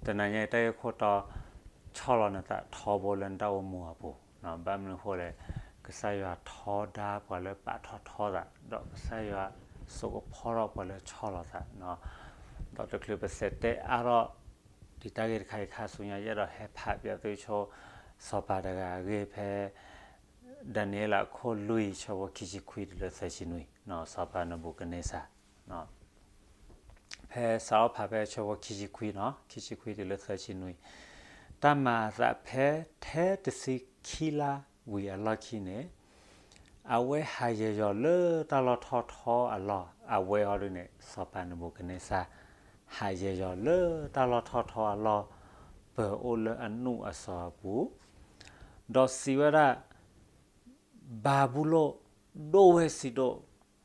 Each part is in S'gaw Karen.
တနံၤညါအံၤတၢ်ဂ့ၢ်ခိၣ်တီ ဆီၣ်လီၤနသးထီဘိလၢနတၢ်အိၣ်မူအပူၤ, ဘၣ်မနုၤအဃိလဲၣ်, ကစၢ်ယွၤထီဒါပှၤလၢပာ်ထီၣ်ထီသး, ဒီးကစၢ်ယွၤစိာ်ကဖီထီၣ်ပှၤလၢဆီၣ်လီၤသး, ဒီးတချုးပစံးတဲအါထီၣ် ဒ်တၢ်ဂ့ၢ်တခါအံၤခါဆူညါ ယအဲၣ်ဒိးဟဲဖးပၠးသုဆိ စီၤပၤတဂၤအဂ့ၢ်ဖဲ ဒၤနံးယ့လးအခိၣ်လွံၢ် ဆၢဖိခံဆံခွံတုၤလၢသၢဆံနွံ, စီၤပၤနဘူၤကန့စၢ် ဖဲစးထီၣ်ဖးဖဲဆၢဖိခံဆံခွံနီၤ, ခံဆံခွံတုၤလၢသၢဆံနွံ, တၢ်မၤအသးဖဲထဲတဆံခံလါဝံၤအလီၢ်ခံန့ၣ်, အဝဲဟးယဲၤယီၤလၢတၢ်လီၢ်ထီၣ်ထီအလီၢ်, အဝဲအီၤဒ်န့ၣ် စီၤပၤနဘူၤကန့စၢ် ဟးယဲၤယီၤလၢတၢ်လီၢ်ထီၣ်ထီအလီၢ် ပၢၤအိၣ်လၢအနူၢ်အစီၤအပူၤ, ဒီးစံးဝဲဒၣ်, ဘၤဘူလိၣ်ဒိၣ်ဝဲစံးဒိၣ်,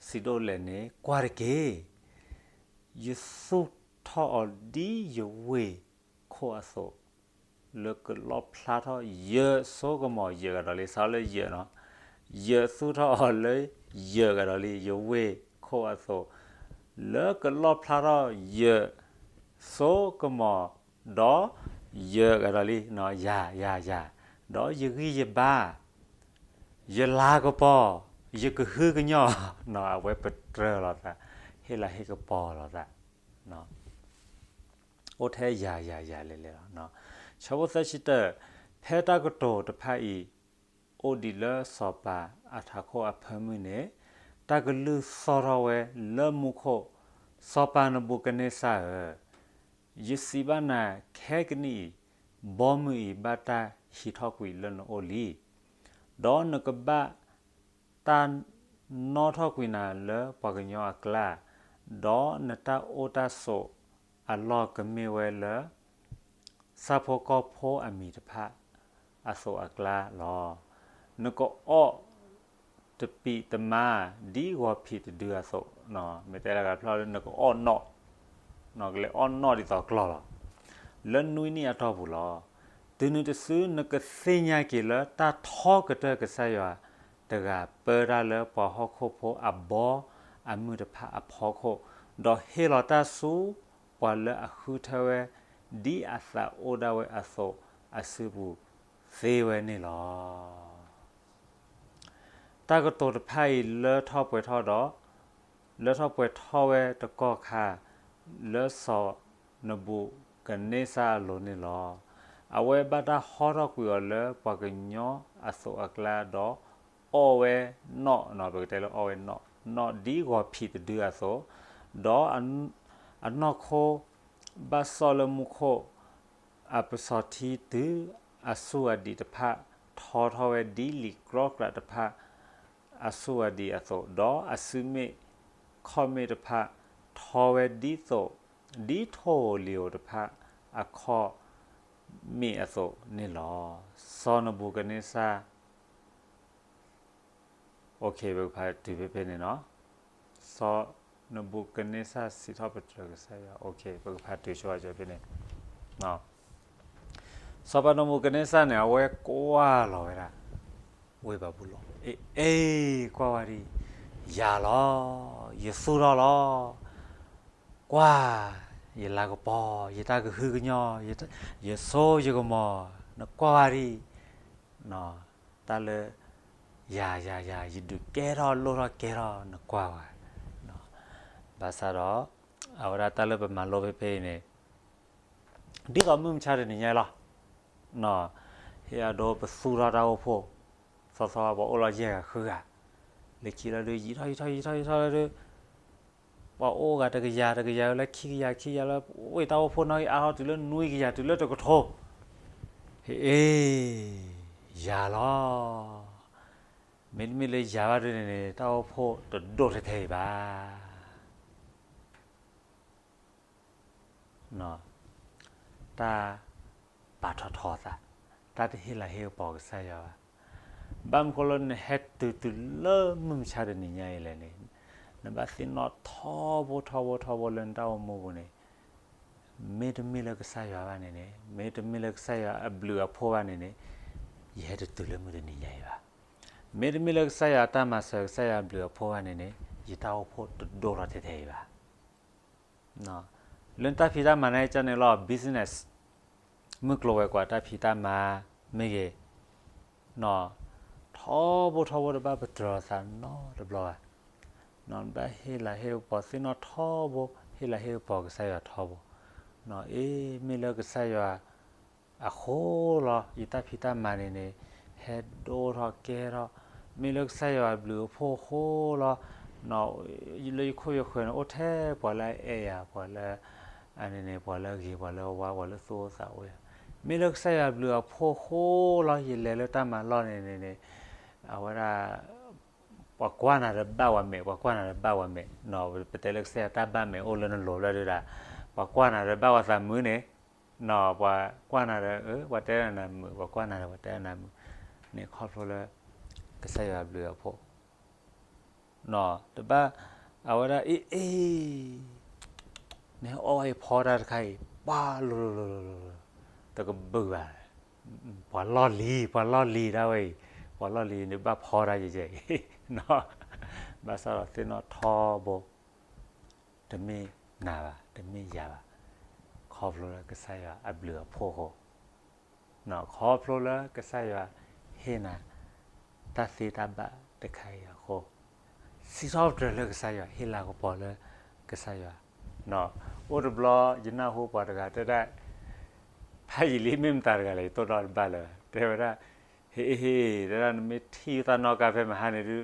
စံးဒိၣ်လဲၣ်န့ၣ် ကွၢ်တက့ၢ်. ယသူၣ်ထီၣ်အီၤဒ်ယဝ့ၢ်ခိၣ်အသိး, လၢကလီၣ်ဖျါထီၣ်ယစိကမီၤယဲၢ်ကဒီးလံ, စးလၢယဲၢ်နီၤ, ယသူၣ်ထီၣ်အီၤလၢယဲၢ်ကဒီးလံ, ယဝ့ၢ်ခိၣ်အသိး, လၢကလီၣ်ဖျါထီၣ်ယစိကမီၤ ဒီးယဲၢ်ကဒီးလံ, ယၤ ယၤ ယၤ, ဒီးယဂံၢ်ယဘါ, ယလၤကပီၤ, ယကဟုကညီၢ်, အဝဲပတြၢၤလိာ်သး, ဟ့ၣ်လၤဟ့ၣ်ကပီၤလိာ်သး, အိၣ်ထဲယၤ ယၤ ယၤလဲၣ်လဲၣ်လီၤ. ဆၢဖိသၢဆံတၢ, ဖဲတၢ်ကတိၤတဖၣ်အံၤ အိၣ်ဒံးလၢစီၤပၤအထးခိၣ်အဖၢမုၢ်န့ၣ်, တၢ်ကလုၢ်သီၣ်ထီၣ်ဝဲလၢမူခိၣ်, စီၤပၤနဘူၤကန့စၢ်ဧၢ, ယစံးဘၣ်နၤခဲကနံၣ်အံၤ, ဘီမုၢ်အံၤဘၣ်တၢ်ဟံးထီၣ်ကွံာ်လၢနအိၣ်လံ. ဒီးနကဘၣ်တၢ်နီၣ်ထီၣ်ကွံာ်နၤလၢပှၤကညီအကျါ, ဒီးနတၢ်အိၣ်တၢ်ဆိးအလီၢ်ကမ့ၢ်ဝဲလၢ ဆၣ်ဖိကီၢ်ဖိအမံၤတဖၣ်အသိးအကျါလီၤ. နကအီၣ်တပံးတမါ ဒ်ဂီၤဖံးတဒုအသိး, မ့ၢ်တဲလၢကဖျီလၢနကအီၣ်နီၣ်, ကလဲၤအီၣ်နီၣ်ဒ်သိးကျီၢ်လီၤ. လၢနွံနံၣ်အတီၢ်ပူၤလီၤ. တုၤနုၤတစု နကသ့ၣ်ညါက့ၤလၢတၢ်ထီကတၢၢ်ကစၢ်ယွၤတဂၤပၢတၢ်လၢပှၤဟီၣ်ခိၣ်ဖိအဘီအမုၢ်တဖၣ်အဖီခိၣ်, ဒီးဟ့ၣ်လီၤတၢ်ဆူပှၤလၢအဃုထၢဝဲ ဒ်အသးအိၣ်ဒၣ်ဝဲအသိးအစုပူၤသ့ဝဲန့ၣ်လီၤ. တၢ်ကတိၤတဖၣ်အံၤလၢထီၣ်ပှဲၤထီၣ်ဒီး လၢထီၣ်ပှဲၤထီၣ်ဝဲတကီၢ်ခါ လၢစီၤနဘူၤကန့စၢ်အလိၤန့ၣ်လီၤ. အဝဲဘၣ်တၢ်ဟီထီၣ်ကွံာ်အီၤလၢပှၤကညီအသိးအကျါဒီး အီၣ်ဝဲနီၣ်, ပကတဲလၢအီၣ်ဝဲနီၣ်, နီၣ်ဒ်ဂီၤဖံးတဒုအသိး, ဒီး အနီၢ်ခိဘၣ်စီၣ်လၢမူခိၣ်အပစီၤထံတုၤအဆူၣ်အဒံးတဖၣ် ထီထီၣ်ဝဲဒ်လံာ်ကြီကြးတဖၣ်အဆူၣ်အဒံးအသိး, ဒီးအစုမ့ၣ်ခီၣ်မ့ၣ်တဖၣ် ထီဝဲဒ်သိး ဒ်ထိၣ်ဧိၤလံၤဧိၤတဖၣ်အခီၣ်မ့ၣ်အသိးန့ၣ်လီၤ. စီၤနဘူၤကန့စၢ် ပကဖးတုၤဖဲဖဲန့ၣ်နီၤ. စီၤနဘူၤကန့စၢ်စံးထီၣ်ပတြၢၤကစၢ်ယွၤ, ပကဖးတုၤဆိဖဲန့ၣ်. စီၤပၤနဘူၤကန့စၢ်န့ၣ် အဝဲကွၢ်လီၤဝဲဒၣ် ဝ့ၢ်ဘၤဘူလိၣ်, အ့ အ့ ကွၢ်ဝဲဒၣ်, ယၤလီၤ, ယသူၣ်ထီၣ်လီၤ, ကွၢ်, ယလၤကပီၤ, ယတၢ်ကဟုကညီၢ်, ယစိယကမီၤ, နကွၢ်ဝဲဒၣ် တၢ်လၢ ယၤ ယၤ ယၤ ယဒုးကဲထီၣ်လိၣ်ထီၣ်ကဲထီၣ်နကွၢ်ဝဲ, ဘၣ်ဆၣ်ဒီး အဝဲဒၣ်တၢ်လၢပမၤလိဖဲဖဲအံၤန့ၣ် ဒ်သိးမုၢ်မဆါတနံၤညါအံၤလီၤ. ဟ့ၣ်အဒိပသူၣ်ထီၣ်တၢ်အိၣ်ဖှိၣ်, သီသီပှၤအိၣ်လီၤယဲၢ်ဂၤဃုဂၤ, လၢခံလီၤဒုး ယံာ်ထီၣ်ယံာ်ထီၣ်ယံာ်ထီၣ်ယံာ်ထီၣ်လီၤဒုး ပှၤအိၣ်ဂၤတကယၤတကယၤလၢခံကယၤခံကယၤလၢ အိၣ်တၢ်အိၣ်ဖှိၣ်နီၣ်ဂံၢ်အါထီၣ်တုၤလၢနွံကယၤတုၤလၢတကထိ, ဟ့ၣ် ယၤလီၤ. မ့တမ့ၢ်လၢယၤဘၣ်ဒ်န့ၣ်န့ၣ် တၢ်အိၣ်ဖှိၣ်တဒိၣ်ထဲထဲအံၤဘၣ်. တၢ်ပာ်ထီၣ်ထီသး, တၢ်တဟ့ၣ်လၤဟ့ၣ်ကပီၤကစၢ်ယွၤဘၣ်. ဘၣ်မနုၤဃိလၢနဟဲတုၤတုၤလၢမုၢ်မဆါတနံၤညါအံၤလဲၣ်န့ၣ်, နဘၣ်သ့ၣ်နီၣ်ထီဘိထီဘိထီဘိလၢနတၢ်အိၣ်မူပူၤန့ၣ်, မ့တမ့ၢ်လၢကစၢ်ယွၤဘၣ်န့ၣ်န့ၣ်, မ့တမ့ၢ်လၢကစၢ်ယွၤအဘျုးအဖှိၣ်ဘၣ်န့ၣ်န့ၣ်, ယဟဲတတုၤလၢမုၢ်တနံၤညါအံၤဘၣ်. မ့တမ့ၢ်လၢကစၢ်ယွၤအတၢ်မၤစၢၤ ကစၢ်ယွၤအဘျုးအဖှိၣ်ဘၣ်န့ၣ်န့ၣ်, ယတၢ်အိၣ်ဖှိၣ်တဒိၣ်ထီၣ်ထဲထဲအံၤဘၣ်. လၢတၢ်ဖံးတၢ်မၤန့ၣ်ကန့ၣ်လီၤ business မုၢ်ကျိၤဝဲၤကွာ်တၢ်ဖံးတၢ်မၤမ့ၢ်ဂ့ၤ, နီၣ်, ထီဘိထီဘိတဘၣ်ပတြၢၤသးနီတဘျီဘၣ်. နီၣ်, ဘၣ်ဟ့ၣ်လၤဟ့ၣ်ကပီၤသ့ၣ်နီၣ်ထီဘိ, ဟ့ၣ်လၤဟ့ၣ်ကပီၤကစၢ်ယွၤထီဘိ. နီၣ်, အ့ မ့ၢ်လၢကစၢ်ယွၤအဃိလီၤ ယတၢ်ဖံးတၢ်မၤန့ၣ်န့ၣ် ဟဲဒိၣ်ထီၣ်ကဲထီၣ်, မ့ၢ်လၢကစၢ်ယွၤအဘျုးအဖှိၣ်အဃိလီၤ. နီၣ်, လၢယခိၣ်ယဃၢၤန့ၣ် အိၣ်ထဲပှၤလၢအအဲၣ်ယၤ, ပှၤလၢ အန့ၣ်န့ၣ် ပှၤလၢအဂ့ၤ ပှၤလၢအဝါ ပှၤလၢသူၣ်အိၣ်သးအိၣ်ယၤ, မ့ၢ်လၢကစၢ်ယွၤအဘျုးအဖှိၣ်အဃိလီၤ ယလဲၤလၢတၢ်မၤလီၢ်န့ၣ်န့ၣ်န့ၣ် အဝဲဒၣ် ပှၤကွၢ်နၤဒီးဘၣ်ဝဲမဲာ်, ပှၤကွၢ်နၤဒီးဘၣ်ဝဲမဲာ်. နီၣ်, ပတဲလၢကစၢ်ယွၤတၢ်ဘၣ်မဲာ်အိၣ်လၢနလိၤလၢဒုဒၣ်, ပှၤကွၢ်နၤဒီးဘၣ်ဝဲသးမုာ်န့ၣ်, နီၣ်, ပှၤကွၢ်နၤဒီး ပှၤတဲနၤမုာ်, ပှၤကွၢ်နၤဒီးပှၤတဲနၤမုာ်န့ၣ် ခီဖျိလၢ ကစၢ်ယွၤအဘျုးအဖှိၣ်. နီၣ်, တဘၣ် အဝဲဒၣ်အ့ၣ်အ့ၣ် နဟဲအီၣ်ဝဲအံၤဖီတၢ်တခါအံၤ ပှၤလိၤလိၤလိၤလိၤလိၤလိၤ တကဘုၣ်ဘၣ်, ပှၤလီၢ်လံၤ ပှၤလီၢ်လံၤဒၣ်ဝဲအံၤ, ပှၤလီၢ်လံၤန့ၣ်ဘၣ်ဖီတၢ်ယဲၢ်ယဲၢ်အံၤ, နီၣ်, ဘၣ်ဆၣ်ဒီးသ့ၣ်နီၣ်ထီဘိ တမ့ၢ်နၤဘၣ် တမ့ၢ်ယၤဘၣ်, ခီဖျိလၢကစၢ်ယွၤအဘျုးအဖှိၣ်အဃိ, နီၣ်, ခီဖျိလၢကစၢ်ယွၤဟ့ၣ်နၤ တၢ်သ့တၢ်ဘၣ်တခါအံၤအဃိ, စံးထီၣ်ပတြၢၤလၢကစၢ်ယွၤ, ဟ့ၣ်လၤကပီၤလၢကစၢ်ယွၤ. နီၣ်, အိၣ်တဘျီ ယနၢ်ဟူပှၤတဂၤတဲဒၣ် ဖးယံာ်လံ မ့ၢ်မတၤတဂၤလဲၣ် ယတိၢ်နီၣ်တဘၣ်လၢၤဘၣ်, တဲဝဲဒၣ် ဟ့ၣ် ဟ့ၣ် တဲဒၣ် နမ့ၢ်ထံၣ်သးနီၣ်ကါဖဲမဟါန့ၣ်ဒုး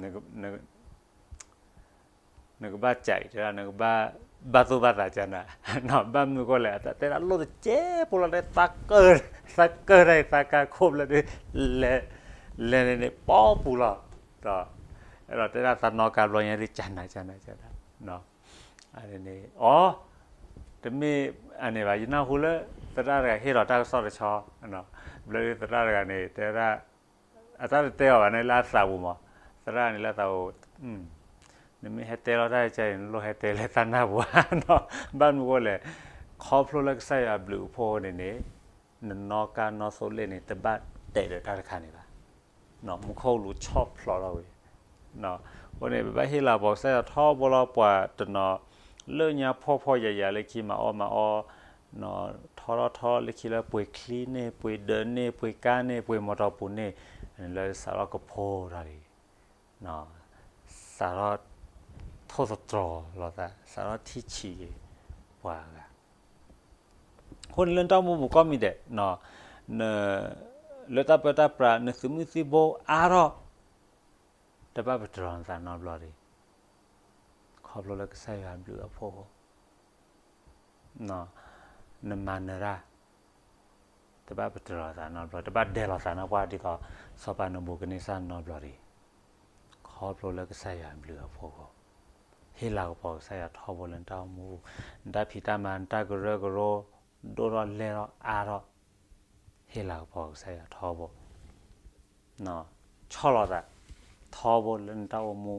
နကဘၣ်စံး တဲဒၣ် နကဘၣ် ဘၣ်သူၣ်ဘၣ်သးကနၤ, နီၣ်, ဘၣ်မနုၤဃိလဲၣ် အတၢ်တဲဒၣ်လိၣ်တကဲးဖိလီၤ တဲ သးကၢၢ် သးကၢၢ်တၢ်အံၤ သးကၢၢ်ခိၣ်ဖျၢၣ်ဒုး လဲၤ လဲၤန့ၣ်န့ၣ် ပီပူၤလီၤ, ဒီး အဲၣ်ဒိးတဲဒၣ်သးနီၣ်ကါဘျီညါဒုး ကနၤ ကနၤ ကနၤ, န့ၣ် အီ တမ့ၢ်အန့ၣ်ဘၣ် ယနၢ်ဟူလၢ သရၣ်တဂၤဟ့ၣ်လီၤတၢ်ကစီၣ်တဆီ, ဘျီဒုးသရၣ်တဂၤန့ၣ် တဲဝဲဒၣ် အတၢ်တတဲအီၤဘၣ်န့ၣ် လၢအသးပူၤမး, သရၣ်န့ၣ်လၢအသးပူၤ, နမ့ၢ်ဟဲတဲလီၤတၢ်ကဲအံၤ နလိၣ်ဟဲတဲလၢသးနၢ်ပူၤဧါ, ဘၣ်မနုၤဃိလဲၣ်, ခီဖျိလၢကစၢ်ယွၤအဘျုးအဖှိၣ်အဃိန့ၣ်န့ၣ် နနီၣ်ကါနီၣ်သိလ့ၣ်န့ၣ် တဘၣ်တဲာ်ဒီးတၢ်တခါန့ၣ်ဘၣ်. မူခိၣ်ကလူးဆီၣ်ဖျိးထီၣ်ဝဲ, အဃိန့ၣ် ပဘၣ်ဟ့ၣ်လၤကပီၤကစၢ်ယွၤထီဘိလီၤ ပှၤတနီၤ လၢညါဖှီၣ်ဖှီၣ်ယာ်ယာ်လၢခံမၤအီၣ်မၤအီ, ထီထီၣ်ထီလၢခံလၢပှ့ၤချံန့ၣ် ပှ့ၤဒၢးန့ၣ် ပှ့ၤကါန့ၣ် ပှ့ၤမီတီၢ်ပူၤန့ၣ်, လၢစးထီၣ်ကဖိတၢ်လံ စးထီၣ်ထိၣ်သတြီၤလိာ်သး စးထီၣ်ထံၣ်ဆံးက့ၤပှၤဂၤ, အဃိန့ၣ်လၢနတၢ်အိၣ်မူပူၤကိးမံၤဒဲး, လၢတၢ်ပၢတၢ်ပြး နသုးမုၢ်သံၣ်ဘိအါထီၣ်, တဘၣ်ပတြၢၤနသးနီတဘျီတဂ့ၤ, ခီဖျိလၢကစၢ်ယွၤအဘျုးအဖှိၣ်အဃိ နမၤနၢၤတၢ်, တဘၣ်ပတြၢၤလိာ်သးနီတဘျီ, တဘၣ်ဒဲးလိာ်သးနီတဘျီဒ်သိး စီၤပၤနဘူၤခၣ်နံစၢ်နီတဘျီတဂ့ၤ, ခီဖျိလၢကစၢ်ယွၤအဘျုးအဖှိၣ်အဃိ, ဟ့ၣ်လၤကပီၤကစၢ်ယွၤထီဘိလၢနတၢ်အိၣ်မူ, နတၢ်ဖံးတၢ်မၤ နတၢ်ကရၢကရိ ဒိၣ်ထီၣ်လဲၢ်ထီၣ်အါထီၣ်, ဟ့ၣ်လၤကပီၤကစၢ်ယွၤထီဘိ ဆီၣ်လီၤသး ထီဘိလၢနတၢ်အိၣ်မူ,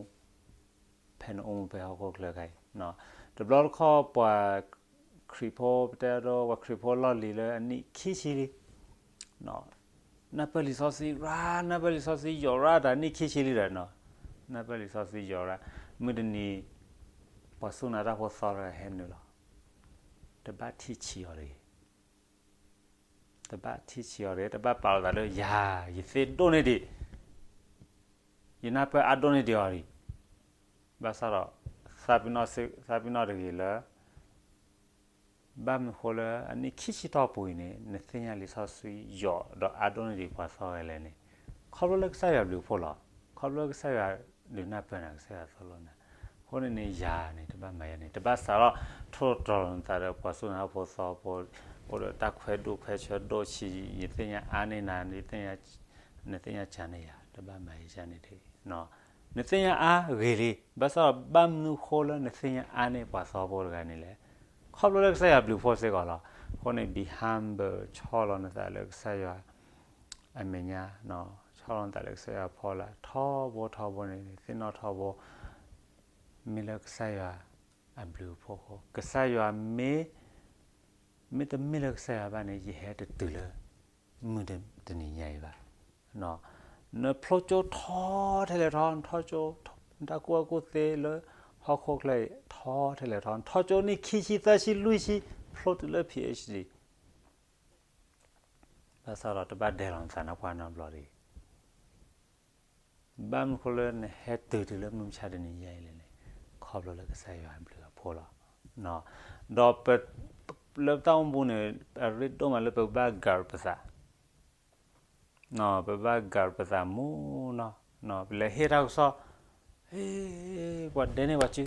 ဖဲနအိၣ်မူဖဲဟီၣ်ခိၣ်ချၢခါအံၤ, တဘျီတခီၣ်ပှၤခရံာ်ဖိ ပတဲဒိ ပှၤခရံာ်ဖိလီၢ်လံၤလၢအနံၣ်ခံဆံလံ, နၢ်ပၢၢ်လံာ်စီဆှံရၣ် နၢ်ပၢၢ်လံာ်စီဆှံယိာ်ရၣ်တၢ်နံၣ်ခံဆံလံဒီး, နၢ်ပၢၢ်လံာ်စီဆှံယိာ်ရၣ်, မုၢ်တနံၤ ပှၤစူၢ်နာ်တၢ်ဖိသီတဂၤဟဲနုာ်လီၤ, တဘၣ်ထံၣ်ဆံးအီၤတဂ့ၤ တဘၣ်ထံၣ်ဆံးအီၤတဂ့ၤ, တဘၣ်ပာ်လီၤသးလၢယၤ ယသ့ဒိၣ်န့ၢ်ဒံး, ယနၢ်ပၢၢ်အါဒိၣ်န့ၢ်ဒံးအီၤလံ, ဘၣ်ဆၣ်ဒီး သးပ့ၤနီၣ်တဂ့ၤလၢ ဘၣ်မနုၤဃိလၢအနံၣ်ခံဆံတီၢ်ပူၤအံၤန့ၣ် နသ့ၣ်ညါလံာ်စီဆှံယိာ်ဒီးအါဒိၣ်န့ၢ်ဒံးပှၤသီဂၤလဲၣ်န့ၣ်, ခီဖျိလၢကစၢ်ယွၤအဘျုးအဖှိၣ်လီၤ. ခီဖျိလၢကစၢ်ယွၤဒုးနၢ်ပၢၢ်နၤ ကစၢ်ယွၤသိၣ်လိနၤ, အဃိန့ၣ်န့ၣ် ယၤန့ၣ် တဘၣ်မၤယၤန့ၣ် တဘၣ်စးထီၣ်ထိၣ်သတြီၤလိာ်နသးဒီးပှၤစူၢ်နာ်တၢ်ဖိသီဖိ, အိၣ်ဒီးတၢ်ခွဲးဒိၣ်ခွဲးဆၢဒိၣ်ဆံး, ယသ့ၣ်ညါအါန့ၢ်နၤ, နသ့ၣ်ညါစှၤန့ၢ်ယၤ တဘၣ်မၤယၤန့ၣ်တဂ့ၤ. နသ့ၣ်ညါအါဂ့ၤလံ, ဘၣ်ဆၣ်ဒီးဘၣ်မနုၤဃိလၢနသ့ၣ်ညါအါန့ၢ်ပှၤသီဖိတဂၤန့ၣ်လဲၣ်, ခီဖျိလၢကစၢ်ယွၤအဘျုးအဖှိၣ်စ့ၢ်ကီးလီၤ. အဃိန့ၣ် be humble, ဆီၣ်လီၤနသးလၢကစၢ်ယွၤအမဲာ်ညါ, ဆီၣ်လီၤနသးလၢကစၢ်ယွၤအဖီလာ် ထီဘိထီဘိန့ၣ် သ့ၣ်နီၣ်ထီဘိ, မ့ၢ်လၢကစၢ်ယွၤအဘျုးအဖှိၣ်အဃိ, ကစၢ်ယွၤမ့ၢ်, မ့ၢ်တမ့ၢ်လၢကစၢ်ယွၤဘၣ်န့ၣ် ယဟဲတတုၤလၢ မုၢ်တနံၤညါအံၤဘၣ်. နဖျိကၠိထီထဲလဲၣ်ထီ, နထီကၠိ, နတၢ်ကူၣ်ဘၣ်ကူၣ်သ့လၢဟီၣ်ခိၣ်ချၢအံၤ ထီထဲလဲၣ်ထီ, နထီကၠိနံၣ်ခံဆံသၢဆံလွံၢ်ဆံ ဖျိတုၤလၢ PhD, ဘၣ်ဆၣ်ဒီးတဘၣ်ဒဲးလီၤနသးနီၢ်ပှၢ်နီတဘျီတဂ့ၤ. ဘၣ်မနုၤဃိလၢနဟဲတုၤတုၤလၢမုၢ်မဆါတနံၤညါအံၤလဲၣ်န့ၣ်, ခီဖျိလၢကစၢ်ယွၤအဘျုးအဖှိၣ်လီၤ. ဒီး လၢပတၢ်အိၣ်မူပူၤန့ၣ် အရ့ဒိၣ်မးလၢပကဘၣ် guard ပသး, ပဘၣ် guard ပသးမူနီၤ, ပလဲၤဟ့ၣ်တၢ်ကစီၣ်, ဟ့ၣ်, ပှၤဒဲန့ၢ်ပှၤစု,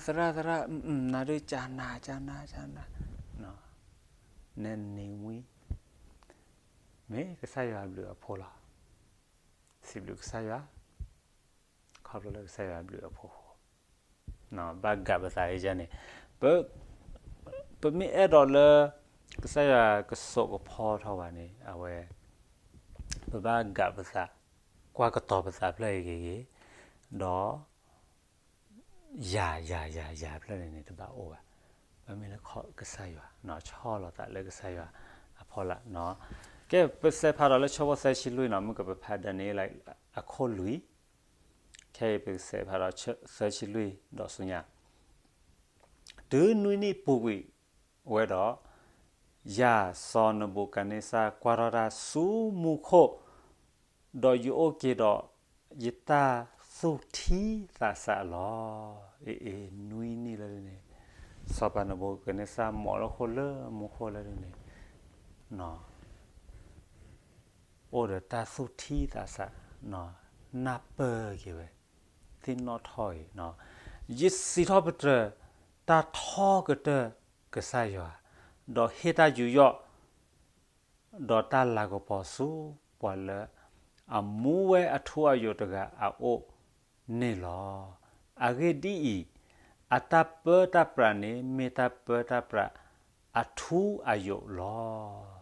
သရၣ်သရၣ်, နၤဒုးကနၤကနၤကနၤ, နနံၤဝံၤ မ့ၢ်ကစၢ်ယွၤအဘျုးအဖှိၣ်လီၤ. စံးဘျုးကစၢ်ယွၤ, ခီဖျိလၢကစၢ်ယွၤအဘျုးအဖှိၣ်အဃိ, ဘၣ် guard ပသးအံၤန့ၣ်, ပ, ပမ့ၢ်အဲၣ်ဒိးလၢ ကစၢ်ယွၤကစိာ်ကဖီထီၣ်ဘၣ်န့ၣ် အဝဲ ပဘၣ် guard ပသး, ကွၢ်ကတီၤပသးဖျၢၣ်အံၤဂ့ၤဂ့ၤ, ဒီး ယၤယၤယၤယၤဖျၢၣ်န့ၣ်န့ၣ် တဘၣ်အိၣ်ဘၣ်. ပမ့ၢ်လၢကစၢ်ယွၤ, ဆီၣ်လီၤသးလၢကစၢ်ယွၤအဖီလာ်. ကဲ ပကစးဖးဒီးလၢဆၢဖိသၢဆံလွံၢ်နီၤ, မုၢ်ကပဖးဒၣ်န့ၣ် အခိၣ်လွံၢ်, ခဲအံၤပကစးဖးဒီးသၢဆံလွံၢ်ဒီးဆူညါ, တုၤနွံနံၣ်ပူၤကွံာ်ဝဲဒီး, ယၤစီၤနဘူၤခၣ်နံစၢ်ကွၢ်ထီၣ်တၢ်ဆူမူခိၣ်, ဒီးယအိၣ်က့ၤဒီး ယတၢ်သူၣ်ထံသးဆးလီၤ. အ့ အ့ နွံနံၣ်လၢဒ်န့ၣ်, စီၤပၤနဘူၤခၣ်နံစၢ်မ့ၢ်လၢဃိလၢမူခိၣ်လၢဒ်န့ၣ်, အိၣ်ဒီးတၢ်သူၣ်ထံသးဆး, နၢ်ပၢၢ်က့ၤဝဲ, သ့ၣ်နီၣ်ထီၣ်အံၤ, ယစံးထီၣ်ပတြၢၤတၢ်ထီကတၢၢ်ကစၢ်ယွၤ, ဒီးဟ့ၣ်တၢ်ယူးယီၣ် ဒီးတၢ်လၤကပီၤဆူပှၤလၢ အမူဝဲအထူအယိာ်တဂၤအအိၣ်န့ၣ်လီၤ. အဂ့ၢ်ဒ်အံၤ, အတၢ်ပၢတၢ်ပြးန့ၣ် မ့ၢ်တၢ်ပၢတၢ်ပြးအထူအယိာ်လီၤ.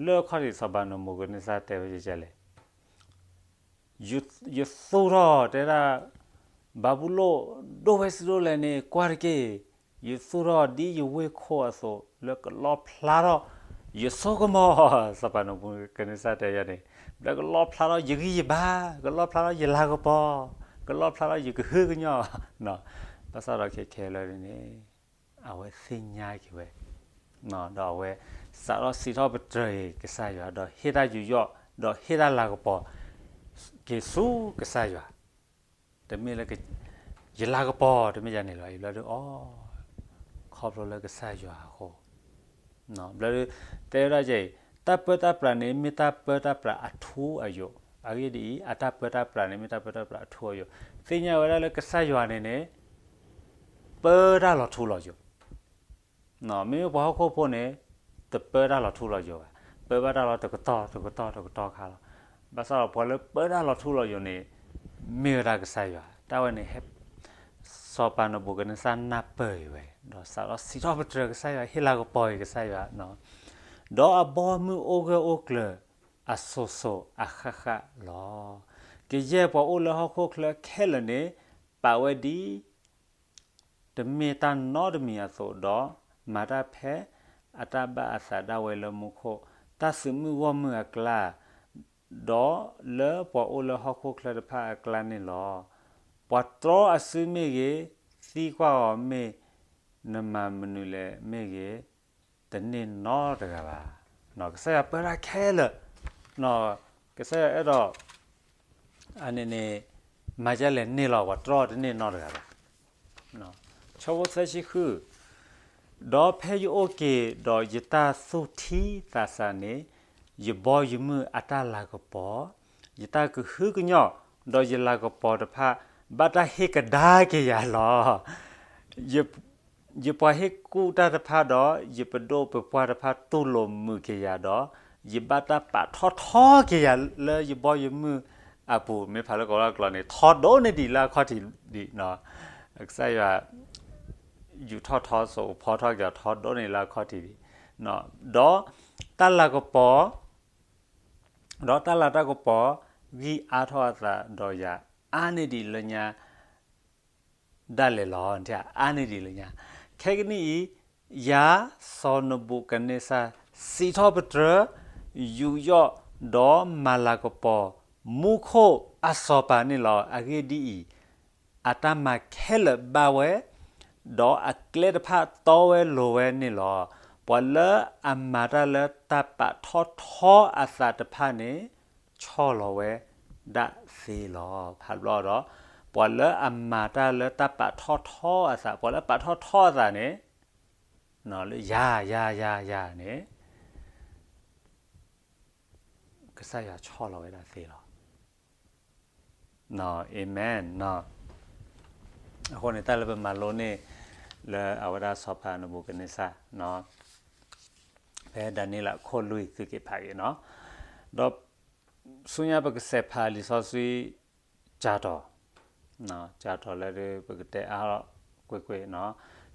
လၢအခီၣ်ထံးစီၤပၤနဘူၤခၣ်နံစၢ်တဲဝဲဒ်လဲၣ်, ယသူၣ်ထီၣ်တဲဒၣ် ဘၤဘူလိၣ်ဒိၣ်ဝဲဆံးဒိၣ်လဲၣ်န့ၣ် ကွၢ်တက့ၢ်, ယသူၣ်ထီၣ်ဒ်ယဝ့ၢ်ခိၣ်အသိး လၢကလီၣ်ဖျါထီၣ်ယစိကမီၤ, စီၤပၤနဘူၤခၣ်နံစၢ်တဲယၤန့ၣ်, လၢကလီၣ်ဖျါထီၣ်ယဂံၢ်ယဘါ, ကလီၣ်ဖျါထီၣ်ယလၤကပီၤ, ကလီၣ်ဖျါထီၣ်ယကဟုကညီၢ်, ဘၣ်ဆၣ်ဒီးခဲခဲလၢာ်န့ၣ် အဝဲသ့ၣ်ညါက့ၤဝဲ, ဒီးအဝဲစးထီၣ်စံးထီၣ်ပတြၢၤအံၤကစၢ်ယွၤ, ဒီးဟ့ၣ်တၢ်ယူးယီၣ်, ဒီးဟ့ၣ်တၢ်လၤကပီၤက့ၤဆူကစၢ်ယွၤ, တမ့ၢ်လၢ ယလၤကပီၤ တမ့ၢ်ယၤန့ၣ်လီၤ, အံၤဘျီဒုးအီၤ, ခီဖျိလၢကစၢ်ယွၤအဃိ, ဘျီဒုး တဲဝဲဒၣ်ကဲအံၤ, တၢ်ပၢတၢ်ပြးန့ၣ် မ့ၢ်တၢ်ပၢတၢ်ပြးအထူအယိာ်, အဂ့ၢ်ဒ်အံၤ, အတၢ်ပၢတၢ်ပြးန့ၣ် မ့ၢ်တၢ်ပၢတၢ်ပြးအထူအယိာ်, သ့ၣ်ညါဝဲဒၣ်လၢကစၢ်ယွၤန့ၣ်န့ၣ် ပၢတၢ်လီၤထူလီၤယိာ်, မ့မ့ၢ်ပှၤဟီၣ်ခိၣ်ဖိန့ၣ် တပၢတၢ်လီၤထူလီၤယိာ်ဘၣ်, ပၢဘၣ်တၢ်လီၤတကတီၢ်တကတီၢ်တကတီၢ်ခါလီၤ. ဘၣ်ဆၣ်ဒီးပှၤလၢပၢတၢ်လီၤထူလီၤယိာ်န့ၣ် မ့ၢ်ဝဲဒၣ်ကစၢ်ယွၤ, တၢ်ဝဲန့ၣ် စီၤပၤနဘူၤခၣ်နံစၢ်နၢ်ပၢၢ်အံၤဝဲ, ဒီးစးထီၣ်စံးထီၣ်ပတြၢၤကစၢ်ယွၤ, ဟ့ၣ်လၤကပီၤအံၤကစၢ်ယွၤ, ဒီးအဘီမုၢ်အိၣ်ဂၢၢ်အိၣ်ကျၢၤအစိၤစိၤအဃၣ်ဃၣ်လီၤ. ကယဲၢ်ပှၤအိၣ်လၢဟီၣ်ခိၣ်ချၢခဲလၢာ်န့ၣ် ပာ်ဝဲဒ် တမ့ၢ်တၢ်နီတမံၤအသိးဒီး, မၤတၢ်ဖဲအတၢ်ဘၣ်အသးဒၣ်ဝဲလၢမူခိၣ်, တၢ်သုးမုၢ်ဂီၢ်မုၢ်အကျါ, ဒီးလၢပှၤအိၣ်လၢဟီၣ်ခိၣ်ချၢတဖၣ်အကျါန့ၣ်လီၤ. ပှၤတြီအစုမ့ၢ်ဂ့ၤ, သံကွၢ်အီၤမ့ၢ်နမၤမနုၤလဲၣ်မ့ၢ်ဂ့ၤ, တန့ၢ်နီတဂၤဘၣ်. ကစၢ်ယွၤပၢတၢ်ခဲလၢာ်, ကစၢ်ယွၤအဲၣ်ဒိး အန့ၣ်န့ၣ် မၤဒ်လဲၣ်န့ၢ်လီၤ, ပှၤတြီတန့ၢ်နီတဂၤဘၣ်. ဆၢဖိသၢဆံဃု, ဒီးဖဲယအိၣ်က့ၤဒီးယတၢ်သူၣ်ထံသးဆးန့ၣ်, ယဘီယမုၢ်အတၢ်လၤကပီၤ, ယတၢ်ကဟုကညီၢ်, ဒီးယလၤကပီၤတဖၣ် ဘၣ်တၢ်ဟ့ၣ်ကဒါက့ၤယၤလီၤ. ယပှၤဟ့ၣ်ကူၣ်တၢ်တဖၣ်ဒီး ယပဒိၣ်ပပှၢ်တဖၣ်တူၢ်လိာ်မုာ်က့ၤယၤဒီး, ယဘၣ်တၢ်ပာ်ထီၣ်ထီက့ၤယၤလၢယဘီယမုၢ်အပူၤ, မ့ၢ်ဖးလၢကီၤလီၤကျိာ်န့ၣ် ထီဒိၣ်န့ၢ်ဒံးလၢအခီၣ်ထံးဒံး, ကစၢ်ယွၤ ယူာ်ထီၣ်ထီစိာ်ဖီထီၣ်က့ၤအီၤထီဒိၣ်န့ၢ်လၢအခီၣ်ထံးဒံး, ဒီးတၢ်လၤကပီၤ ဒီးတၢ်လၤတၢ်ကပီၤ ဂံၢ်အါထီၣ်အသးဒီးယၤ အါန့ၢ်ဒံးလၢညါ ဒၣ်လဲာ်လီၤ. အါန့ၢ်ဒံးလၢညါ, ခဲကနံၣ်အံၤ ယၤစီၤနဘူၤခၣ်နံစၢ် စံးထီၣ်ပတြၢၤ ယူးယီၣ် ဒီးမၤလၤကပီၤ မူခိၣ်အစီၤပၤန့ၣ်လီၤ. အဂ့ၢ်ဒ်အံၤ, အတၢ်မၤခဲလၢာ်ဘၣ်ဝဲ, ဒီးအကျဲတဖၣ်တီဝဲလိၤဝဲန့ၣ်လီၤ. ပှၤလၢအမၤတၢ်လၢတၢ်ပာ်ထီၣ်ထီအသးတဖၣ်န့ၣ် ဆီၣ်လီၤဝဲဒၣ်သ့လီၤ. ဖးဘျီဒီး, ပှၤလၢအမၤတၢ်လၢတၢ်ပာ်ထီၣ်ထီအသး, ပှၤလၢအပာ်ထီၣ်ထီအသးန့ၣ်, လၢယၤ ယၤ ယၤ ယၤန့ၣ် ကစၢ်ယွၤဆီၣ်လီၤဝဲဒၣ်သ့လီၤ. အၤမ့ၣ်. အဃိန့ၣ် တၢ်လၢပမၤလိန့ၢ် လၢအဝဲဒၣ်စီၤပၤနဘူၤခၣ်နံစၢ် ဖဲဒၤနံးယ့လးခိၣ်လွံၢ် သုက့ၤဖးက့ၤနီၤ, ဒီးဆူညါပကစးဖးလံာ်စီဆှံ ကၠၤတီၤ, ကၠၤတီၤလၢပကတဲအါထီၣ်ကွ့ၢ်ကွ့ၢ်နီၤ,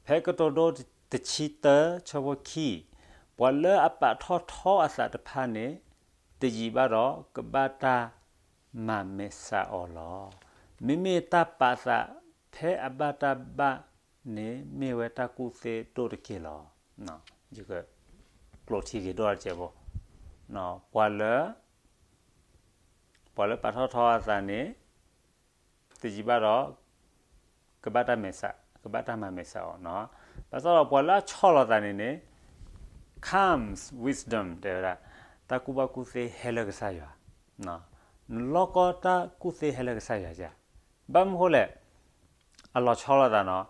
ဖဲကတိၤဒိတဆံတၢ ဆၢဖိခံ, ပှၤလၢအပာ်ထီၣ်ထီအသးတဖၣ်န့ၣ် တယံာ်ဘၣ်ဒီး ကဘၣ်တၢ်မၤမဲာ်ဆှးအီၤလီၤ. မ့မ့ၢ်တၢ်ပာ်သးဖဲအဘၣ်တၢ်ဘၣ်န့ၣ် မ့ၢ်ဝဲတၢ်ကူၣ်သ့ဒိၣ်တက့ၢ်လီၤ. ယကကျိးထံက့ၤဒိၣ်တစဲးဖိ, ပှၤလၢ ပှၤလၢပာ်ထီၣ်ထီအသးန့ၣ် တယံာ်ဘၣ်ဒီး ကဘၣ်တၢ်မဲာ်ဆှး, ကဘၣ်တၢ်မၤမဲာ်ဆှးအီၤနီၤ. ဘၣ်ဆၣ်ဒီးပှၤလၢအဆီၣ်လီၤသးန့ၣ်န့ၣ် comes wisdom တဲဝဲဒၣ်, တၢ်ကူၣ်ဘၣ်ကူၣ်သ့ဟဲလၢကစၢ်ယွၤ, နလီၢ်ကီတၢ်ကူၣ်သ့ဟဲလၢကစၢ်ယွၤဧါ. ဘၣ်မနုၤဃိလဲၣ်, အလီၤဆီလီၤသးနီၤ,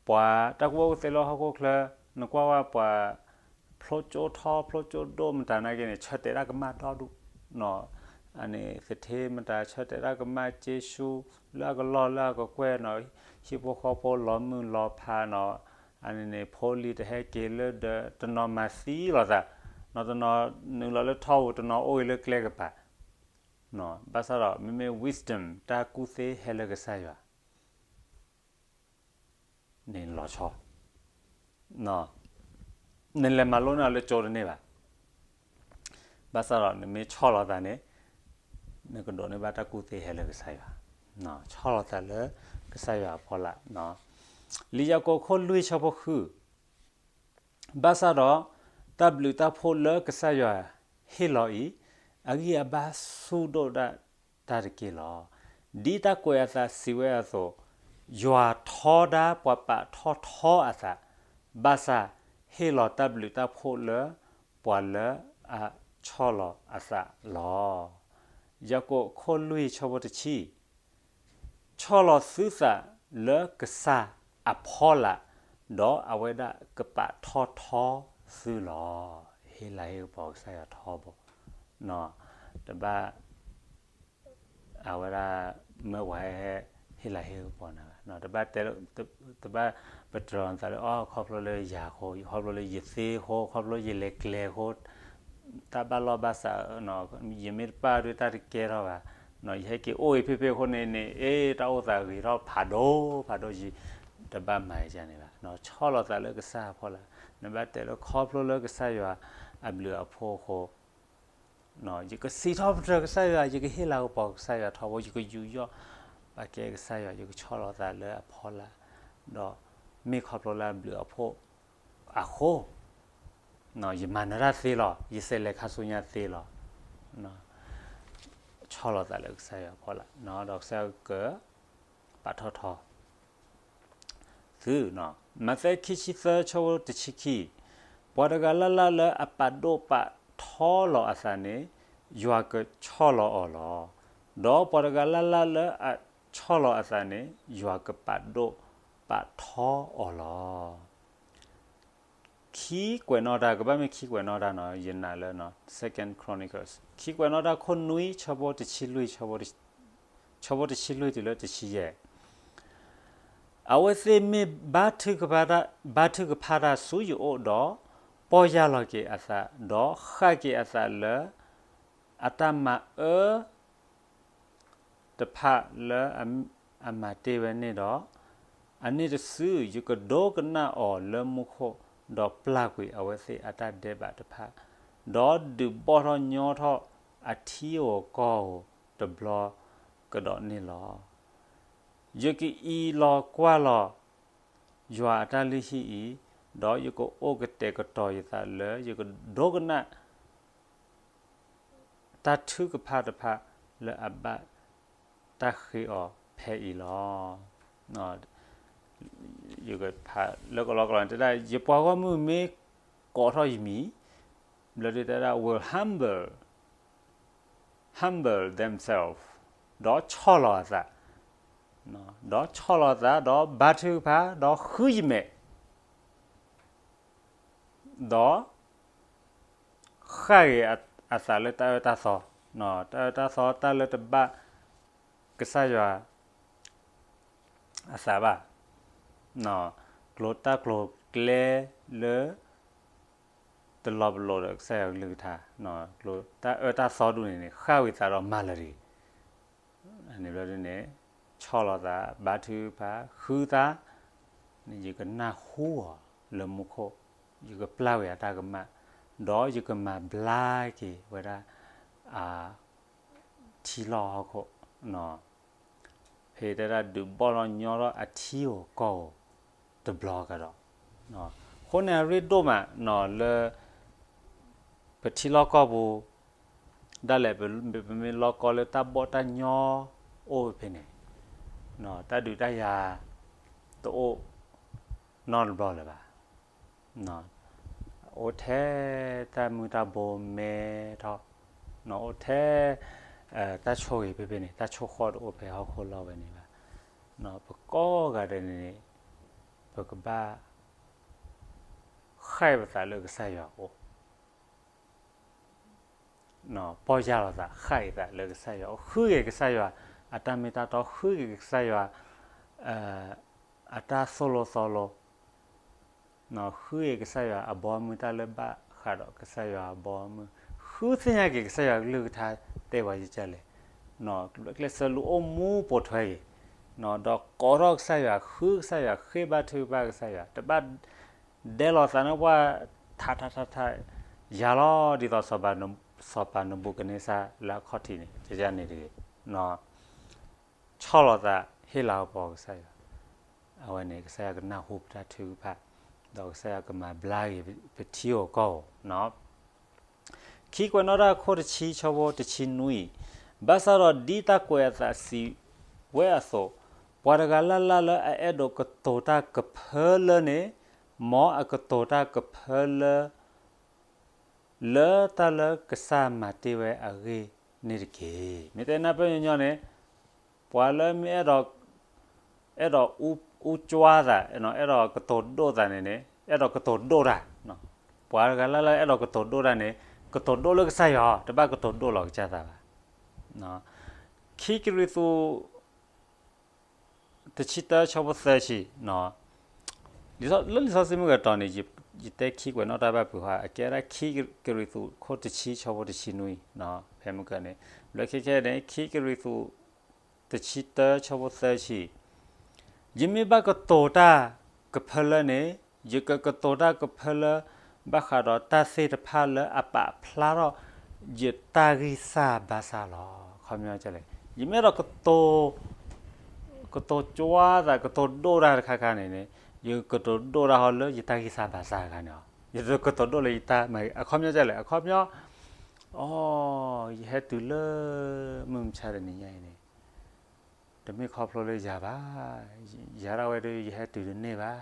ပှၤတၢ်ကူၣ်ဘၣ်ကူၣ်သ့လၢဟီၣ်ခိၣ်ချၢ, နကွၢ်ဝဲပှၤ ဖျိကၠိထီ ဖျိကၠိဒိၣ်မတၤနာ်က့န့ၣ် ဆၢတဲာ်တၢ်ကမၣ်ဒီဒူၣ်, အန့ၣ်သထ့မတၤ ဆၢတဲာ်တၢ်ကမၣ်က့ဆူ လၢအကလီၢ်လၢအကကွဲၢ်နီၤ, ဟံၣ်ဖိဃီဖိလီၤမုၢ်လီၤဖးနီၤ, အန့ၣ်န့ၣ် ဖိလံၤတဟဲက့ၤလၢဒီး တနီၤမၤသံလီၤသး, နီၤတနီၤနုာ်လီၤလၢထီပူၤ တနီၤအိၣ်ဂ့ၤလၢကျဲကပၤ ဘၣ်ဆၣ်ဒီး မ့မ့ၢ် wisdom တၢ်ကူၣ်သ့ဟဲလၢကစၢ်ယွၤ န့ၣ်လီၤဆီ, နလဲၤမၤလိန့ၢ်အီၤလၢကၠိတန့ၢ်ဘၣ်. ဘၣ်ဆၣ်ဒီးနမ့ၢ်ဆီၣ်လီၤသးန့ၣ် နကဒိးန့ၢ်ဘၣ်တၢ်ကူၣ်သ့ဟဲလၢကစၢ်ယွၤ, ဆီၣ်လီၤသးလၢကစၢ်ယွၤအဖီလာ်. လံာ်ယၤကိာ်ခိၣ်လွံၢ်ဆၢဖိဃု ဘၣ်ဆၣ်ဒီး တၢ်ဘျုးတၢ်ဖှိၣ်လၢကစၢ်ယွၤဟ့ၣ်လီၤအံၤ အဂံၢ်အဘါဆူၣ်ဒိၣ်ဒၣ်တၢ်တက့ၢ်လီၤ. ဒ်တၢ်ကွဲးအသးစံးဝဲအသိး, ယွၤထီဒါပှၤပာ်ထီၣ်ထီအသး, ဘၣ်ဆၣ်ဟ့ၣ်လီၤတၢ်ဘျုးတၢ်ဖှိၣ်လၢပှၤလၢအဆီၣ်လီၤအသးလီၤ. ယၤကိာ်ခိၣ်လွံၢ်ဆၢဖိတဆံ ဆီၣ်လီၤသုသးလၢကစၢ်အဖီလာ်, ဒီးအဝဲဒၣ်ကပာ်ထီၣ်ထီသုလီၤ. ဟ့ၣ်လၤဟ့ၣ်ကပီၤကစၢ်ယွၤထီဘိ, တဘၣ် အဝဲဒၣ် မၢပှၤဟဲ ဟ့ၣ်လၤဟ့ၣ်ကပီၤနၤဘၣ်, တဘၣ်တဲ တဘၣ်ပတြၢၤနသးလၢ အိ ခီဖျိလၢယၤအဃိ, ခီဖျိလၢယသ့အဃိ, ခီဖျိယလဲၤကျဲအဃိ, တၢ်ဘၣ်လီၢ်ဘၣ်စး, ယမ့ၢ်တပာ်ဒုးတၢ်တကဲထီၣ်ဘၣ်, ယဟဲက့ၤအိၣ်အံၤဖ့ဖ့အဃိန့ၣ်န့ၣ် အ့ တၢ်အိၣ်သးဂ့ၤထီၣ်ဖးဒိၣ်ဖးဒိၣ်ယံၤ, တဘၣ်မၤယၤန့ၣ်ဘၣ်. ဆီၣ်လီၤသးလၢကစၢ်အဖီလာ်, နဘၣ်တဲလၢခီဖျိလၢကစၢ်ယွၤအဘျုးအဖှိၣ်အဃိ ယကစံးထီၣ်ပတြၢၤကစၢ်ယွၤ, ယကဟ့ၣ်လၤကပီၤကစၢ်ယွၤထီဘိ, ယကယူးယီၣ်ပာ်ကဲကစၢ်ယွၤ, ယကဆီၣ်လီၤသးလၢအဖီလာ်, ဒီးမ့ၢ်ခီဖျိလၢအဘျုးအဖှိၣ်အဃိ, ယမၤနၢၤတၢ်သ့လီၤ, ယစးလဲၤခါဆူညါသ့လီၤ. ဆီၣ်လီၤသးလၢကစၢ်ယွၤအဖီလာ်, ဒီးကစၢ်ယွၤက ပာ်ထီၣ်ထီ သု, မးသဲခံဆံသၢဆၢဖိတဆံခံ, ပှၤတဂၤလၢ်လၢ်လၢအပာ်ဒိၣ်ပာ်ထီလီၤအသးန့ၣ်, ယွၤကဆီၣ်လီၤအီၤလီၤ. ဒီးပှၤတဂၤလၢ်လၢ်လၢအဆီၣ်လီၤအသးန့ၣ်, ယွၤကပာ်ဒိၣ်ပာ်ထီအီၤလီၤ. ခံကွဲးနီၣ်တၢ်, ကဘၣ်မ့ၢ်ခံကွဲးနီၣ်တၢ်နီၤ, ယနာ်လၢ Second Chronicles ခံကွဲးနီၣ်တၢ်ခိၣ်နွံ ဆၢဖိတဆံလွံၢ်တုၤလၢတဆံယဲၢ်, အဝဲသ့ၣ်မ့ၢ်ဘါထုကဖၣ်တၢ်, ဘါထုကဖၣ်တၢ်ဆူယအိၣ်ဒီး, ပီၢ်ယၢ်လီၤက့ၤအသး, ဒီးဃၣ်က့ၤအသးလၢ အတၢ်မၤအၢ တဖၣ်လၢအမၤတ့ၢ်ဝဲန့ၣ်ဒီး, အန့ၣ်တစု ယကဒိကနၣ်အီၤလၢမူခိၣ်, ဒီးပျၢ်ကွံာ်အဝဲသ့ၣ်အတၢ်ဒဲးဘးတဖၣ်, ဒီးဒုးဘီၣ်ထီၣ်ညီထီၣ်အထံဧိၤကီၢ်ဧိၤတဘျီကဒီးန့ၣ်လီၤ. ယကအံးလီၤကွၢ်လီၤ ယွၤအတၢ်လုၢ်ဟံၣ်အံၤ, ဒီးယကအိၣ်ကတဲာ်ကတီၤယသးလၢယကဒိကနၣ် တၢ်ထုကဖၣ်တဖၣ်လၢအဘၣ်တၢ်ဃ့အီၤဖဲအံၤလီၤ. ယကဖးလၢကလီကလီတဲဒၣ်, ယပှၤဂီၢ်မုၢ်မ့ၢ် ကိးထီၣ်ယမံၤ, ဘျၢဒုတဲဒၣ် will humble, humble themselves, ဒီးဆီၣ်လီၤအသး, ဒီးဆီၣ်လီၤအသး, ဒီးဘါထုကဖၣ်, ဒီးဃုယမဲာ်, ဒီး ဃၣ်ဂ့ၤအသးလၢတၢ်အၢတၢ်သီ, တၢ်အၢတၢ်သီ တၢ်လၢတဘၣ်ကစၢ်ယွၤအသးဘၣ်, ကျိၤတၢ်ကျိၤကျဲလၢ တလီၤပလိာ်ဒီးကစၢ်ယွၤကလုၢ်ကထါ, ကျိၤတၢ်အၢတၢ်သီဒူၣ်န့ၣ်န့ၣ် ဃၣ်ဝံၤသးဒီးမၤလၢာ်တဂ့ၤ န့ၣ်ဘျီဒ်န့ၣ် ဆီၣ်လီၤသး ဘါထုကဖၣ် ဃုသး, ယကနၢ်ဟူအီၤလၢမူခိၣ်, ယကပျၢ်ဝဲအတၢ်ကမၣ်, ဒီးယကမၤဘျါက့ၤဝဲဒၣ် အ ထံလီၢ်ဟီၣ်ခိၣ်, ဖဲတဲဒၣ်ဒုးဘီၣ်ထီၣ်ညီထီၣ်အထံဧိၤကီၢ်ဧိၤတဘျီကဒီး, အဃိန့ၣ်အရ့ဒိၣ်မးလၢ ပထံလီၢ်ကီၢ်ပူၤ ဒၣ်လဲာ်ပမ့ၢ်လီၢ်ကီၢ်လၢတၢ်ဘီၣ်တၢ်ညီအိၣ်ဖဲန့ၣ်, တၢ်ဒုးတၢ်ယၤတအိၣ်နီတဘျီလၢၤဘၣ်. အိၣ်ထဲတၢ်မုၢ်တၢ်ဘိမဲထီၣ်, အိၣ်ထဲ တၢ်ဆိၣ်ဂ့ၤဖဲဖဲန့ၣ် တၢ်ဆိၣ်ဃီၣ်တအိၣ်ဖဲဟီၣ်ခိၣ်လီၢ်ဝဲန့ၣ်ဘၣ်. ပကိးဂၤဒဲးန့ၣ်န့ၣ် ပကဘၣ် ဃၣ်ပသးလၢကစၢ်ယွၤအအိၣ် ပီၢ်ယၢ်လီၤသး ဃၣ်အသးလၢကစၢ်ယွၤအအိၣ် ဃုဂ့ၤကစၢ်ယွၤအတၢ်မ့ၢ်တၢ်တီ ဃုဂ့ၤကစၢ်ယွၤ အတၢ်သိၣ်လိသီလိ, ဃုဂ့ၤကစၢ်ယွၤအဘီအမုၢ် တၢ်လၢဘၣ်ဃးဒီးကစၢ်ယွၤအဘီအမုၢ်, ဃုသ့ၣ်ညါက့ၤကစၢ်ယွၤကလုၢ်ကထါတဲပှၤယကလဲၣ်, ကျဲးစၢးလူၤအိၣ်မူပိာ်ထွဲက့ၤ, ဒီးကိးထီၣ်ကစၢ်ယွၤ ဃုကစၢ်ယွၤ ဃ့ဘါထုကဖၣ်ကစၢ်ယွၤ တဘၣ် ဒဲလီၤသးန့ၣ်ပှၤ ထးထးထးထး ယၤလီၤ ဒ်သိး စီၤပၤနဘူၤခၣ်နံစၢ်လၢအခီၣ်ထံးန့ၣ် ကယၤန့ၣ်တဂ့ၤ, ဆီၣ်လီၤသး ဟ့ၣ်လၤကပီၤကစၢ်ယွၤ, အဝဲန့ၣ် ကစၢ်ယွၤကနၢ်ဟူပတၢ်ထုကဖၣ်, ဒီးကစၢ်ယွၤကမၤဘျါက့ၤပထံဧိၤကီၢ်ဧိၤ ခံကွဲးနီၣ်တၢ်ခိၣ်တဆံဆၢဖိတဆံနွံ, ဘၣ်ဆၣ်ဒီးဒ်တၢ်ကွဲးအသးစံးဝဲအသိး, ပှၤတဂၤလၢ်လၢ်လၢအအဲၣ်ဒိးကတိၤတၢ်ကဖၢလၢန့ၣ်, မ်အကတိၤတၢ်ကဖၢလၢ လၢတၢ်လၢကစၢ်မၤတ့ၢ်ဝဲအဂ့ၢ်န့ၣ်တက့ၢ်. မ့ၢ်တဲနၢ်ပၢၢ်ညီညီန့ၣ်, ပှၤလၢမ့ၢ်အဲၣ်ဒိး အဲၣ်ဒိးအူကွၢ်သး, အဲၣ်ဒိးကတိၤဒိၣ်သးန့ၣ်န့ၣ်, အဲၣ်ဒိးကတိၤဒိၣ်တၢ်, ပှၤတဂၤလၢ်လၢ်အဲၣ်ဒိးကတိၤဒိၣ်တၢ်န့ၣ်, ကတိၤဒိၣ်လၢကစၢ်ယွၤ, တဘၣ်ကတိၤဒိၣ်လီၤကစၢ်သးဘၣ်. ခံကရံၣ်သူး တဆံတၢ ဆၢဖိသၢဆံ, လၢလံာ်စီဆှံမုၢ်ကတီၤန့ၣ် ယတဲခံကွဲးနီၣ်တၢ်ဘၣ်ဖုးဟါ, အကဲဒၣ်ခံကရံၣ်သူးခိၣ်တဆံ ဆၢဖိတဆံနွံ, ဖဲမုၢ်ကန့ၣ်, ဘျီခဲခဲန့ၣ် ခံကရံၣ်သူး တဆံတၢ ဆၢဖိသၢဆံ, ယမ့ၢ်ဘၣ်ကတိၤတၢ်ကဖၢလၢန့ၣ်, ယကကတိၤတၢ်ကဖၢလၢ ဘၣ်ဃးဒီးတၢ်သ့ၣ်တဖၣ်လၢအပာ်ဖျါထီၣ် ယတၢ်ဂံၢ်စၢ်ဘါစၢ်လီၤ. ခီပညီလဲၣ်, ယမ့ၢ်အဲၣ်ဒိးကတိၤ ကတိၤကွၢ်သး ကတိၤဒိၣ်တၢ်တခါခါန့ၣ်န့ၣ်, ယကတိၤဒိၣ်တၢ်ဟီလၢယတၢ်ဂံၢ်စၢ်ဘါစၢ်တခါန့ၣ်လီၤ. ယတကတိၤဒိၣ်လၢယတၢ်မၤဂ့ၤ, အခီပညီလဲၣ်, အခီပညီ, အိ, ယဟဲတုၤလၢ မုၢ်မဆါတနံၤညါအံၤန့ၣ်, တမ့ၢ်ခီဖျိလၢယၤဘၣ်, ယၤဒၣ်ဝဲဒီး ယဟဲတုၤတန့ၢ်ဘၣ်.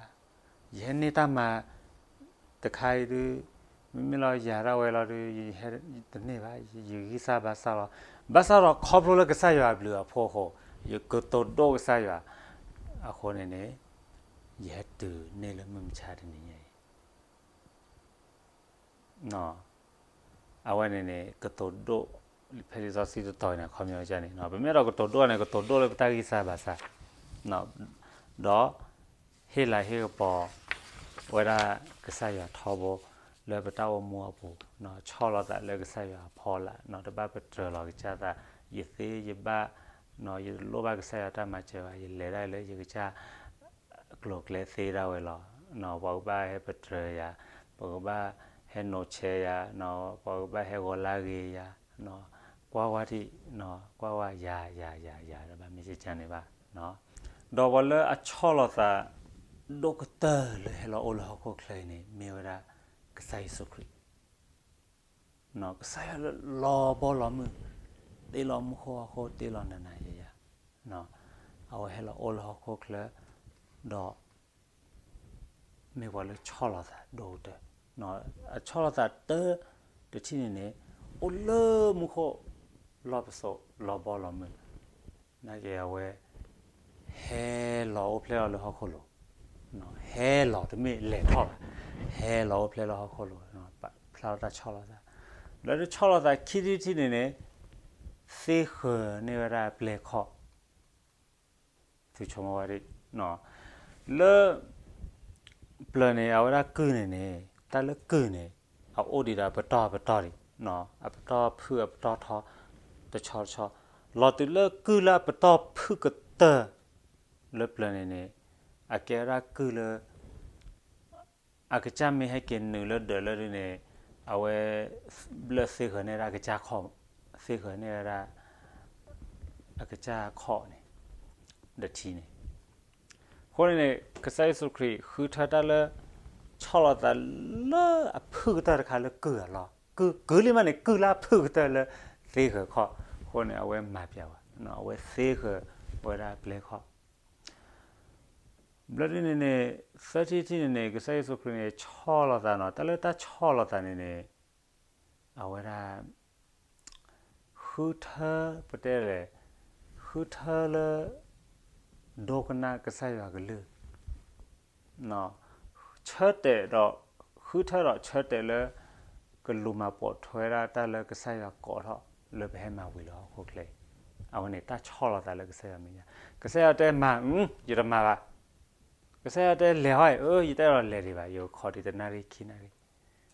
ယဟဲန့ၢ်တၢ်မၤတခါအံၤဒုး, မ့မ့ၢ်လီၤယၤဒၣ်ဝဲလီၤဒီး ယဟဲတန့ၢ်ဘၣ်, ယဂံၢ်စၢ်ဘါစၢ်လီၤ. ဘၣ်ဆၣ်ဒီးခီဖျိလၢကစၢ်ယွၤအဘျုးအဖှိၣ်အဃိ, ယကတိၤဒိၣ်ကစၢ်ယွၤအဃိန့ၣ်န့ၣ်, ယဟဲတုၤန့ၢ်လၢမုၢ်မဆါတနံၤညါအံၤ အဝဲန့ၣ်န့ၣ် ကတိၤဒိၣ်, ဖဲလံာ်စီဆှံတတီၤန့ၣ် အခီပညီန့ၣ်, ပမ့ၢ်အဲၣ်ဒိးကတိၤဒိၣ်န့ၣ် ကတိၤဒိၣ်လၢပတၢ်ဂံၢ်စၢ်ဘါစၢ်, ဒီး ဟ့ၣ်လၤဟ့ၣ်ကပီၤ ဝဲဒၣ်ကစၢ်ယွၤထီဘိ လၢပတၢ်အိၣ်မူအပူၤ, ဆီၣ်လီၤသးလၢကစၢ်ယွၤအဖီလာ်, တဘၣ်ပတြၢၤလီၤကစၢ်သး, ယသ့ယဘၣ်, ယတလိၣ်ဘၣ်ကစၢ်ယွၤတၢ်မၤစၢၤဘၣ်, ယလဲၤဒၣ်လၢယကစၢ် ကျိၤကျဲသ့ဒၣ်ဝဲလီၤ. ပှၤကဘၣ်ဟဲပတြၢၤယၤ, ပှၤကဘၣ်ဟဲနိးဆဲးယၤ, ပှၤကဘၣ်ဟဲဂီၤလၢဂ့ၤယၤ, ကွၢ်ဝဲထံၣ်, ကွၢ်ဝဲယၤ ယၤ ယၤ ယၤ တဘၣ်မ့ၢ်ကကန့ၣ်ဘၣ်. ဒီးပှၤလၢအဆီၣ်လီၤသး ဒိၣ်ကတၢၢ်လၢဟဲလီၤအိၣ်လၢဟီၣ်ခိၣ်ချၢအံၤန့ၣ် မ့ၢ်ဝဲဒၣ် ကစၢ်ယ့ၣ်ၡူးခရံာ် ကစၢ်ယွၤလၢလီၤဘီလီၤမုၢ်, တ့လီၤမူခိၣ်ဟီၣ်ခိၣ် တ့လီၤနၤနၤယၤယၤ, အဝဲဟဲလီၤအိၣ်လၢဟီၣ်ခိၣ်ချၢ, ဒီး မ့ၢ်ပှၤလၢဆီၣ်လီၤသးဒိၣ်ကတၢၢ် အဆီၣ်လီၤသးတၢ်တထံၣ်န့ၣ်န့ၣ် အိၣ်လၢမူခိၣ် လီၢ်ပစိာ်လီၤဘီလီၤမုၢ်, နာ်က့အဝဲ ဟဲလီၤအိၣ်ဖျဲၣ်လီၤလၢဟီၣ်ခိၣ်လိၤ, ဟဲလီၤတမ့ၢ်လဲၤထီၣ်ဘၣ်, ဟဲလီၤအိၣ်ဖျဲၣ်လၢဟီၣ်ခိၣ်လိၤ, ဖျါလီၤတၢ်ဆီၣ်လီၤသး, လၢတၢ်ဆီၣ်လီၤသးခံထံၣ်တထံၣ်န့ၣ်န့ၣ် သ့ဃၢၤန့ၢ်ဝဲဒၣ်ပျဲၢ်ခီၣ် သုဆိကမိၣ်ဝဲဒၣ်, လၢ ပျၢၤန့ၣ် အဝဲဒၣ်ကုၢ်န့ၣ်န့ၣ် တၢ်လၢကုၢ်န့ၣ် အအိၣ်ဒံးဒီးအပတီၢ်အပတီၢ်ဒံး, အပတီၢ်ဖုၣ်အပတီၢ်ထီ တဆီတဆီ, လီၤတုၤလၢကုၢ်လၢအပတီၢ်ဖုၣ်ကတၢၢ် လၢပျၢၤန့ၣ်န့ၣ် အကဲဝဲဒၣ်ကုၢ်လၢ အကစၢ်မ့ၢ်ဟဲက့ၤနုာ်လၢဒၢးလၢဒုန့ၣ် အဝဲ ဘျၢၣ်သ့ဃၢၤန့ၢ်ဒၣ်ကစၢ်ခီၣ်, သ့ဃၢၤန့ၢ်ဝဲဒၣ် အကစၢ်ခီၣ်န့ၣ် ဒီးထံန့ၣ်, အဃိန့ၣ်န့ၣ် ကစၢ်ယ့ၣ်ၡူးခရံာ်ဃုထၢတၢ်လၢ ဆီၣ်လီၤသးလၢအဖုၣ်ကတၢၢ်တခါလၢကုၢ်အလီၢ်, ကုၢ်ကုၢ်လံမးန့ၣ် ကုၢ်လၢအဖုၣ်ကတၢၢ်လၢသ့ဃၢၤခီၣ်, အဃိန့ၣ် အဝဲမၤပျဲဝဲ, အဝဲသ့ဃၢၤဝဲဒၣ်ပျဲၢ်ခီၣ် ဘျၢဒ်န့ၣ်န့ၣ် သၢထံၣ်တထံၣ်န့ၣ်န့ၣ် ကစၢ်ယ့ၣ်ၡူးခရံာ်န့ၣ် ဆီၣ်လီၤသးနီၤ, တၢ်လၢတၢ်ဆီၣ်လီၤသးန့ၣ်န့ၣ် အဝဲဒၣ် ဃုထၢ ပတဲလဲၣ်, ဃုထၢလၢ ဒိကနၣ်ကစၢ်ယွၤကလုၢ် ဆၢတဲာ်ဒီး ဃုထၢဒီးဆၢတဲာ်လၢ ကလူၤမၤပိာ်ထွဲဒၣ်တၢ်လၢကစၢ်ယွၤကိးထီၣ်လၢပဟဲမၤဝံၤလၢဟီၣ်ခိၣ်ချၢအံၤ, အဝဲန့ၣ်တၢ်ဆီၣ်လီၤသးလၢကစၢ်ယွၤမဲာ်ညါ, ကစၢ်ယွၤတဲမၤ ယတမၤဘၣ်, ကစၢ်ယွၤတဲလဲၤဟီအံၤ အၢ ယတအဲၣ်ဒိးလဲၤဒံးဘၣ်, ယကခိးဒံးတနၣ်ရံၣ်ခံနၣ်ရံၣ်,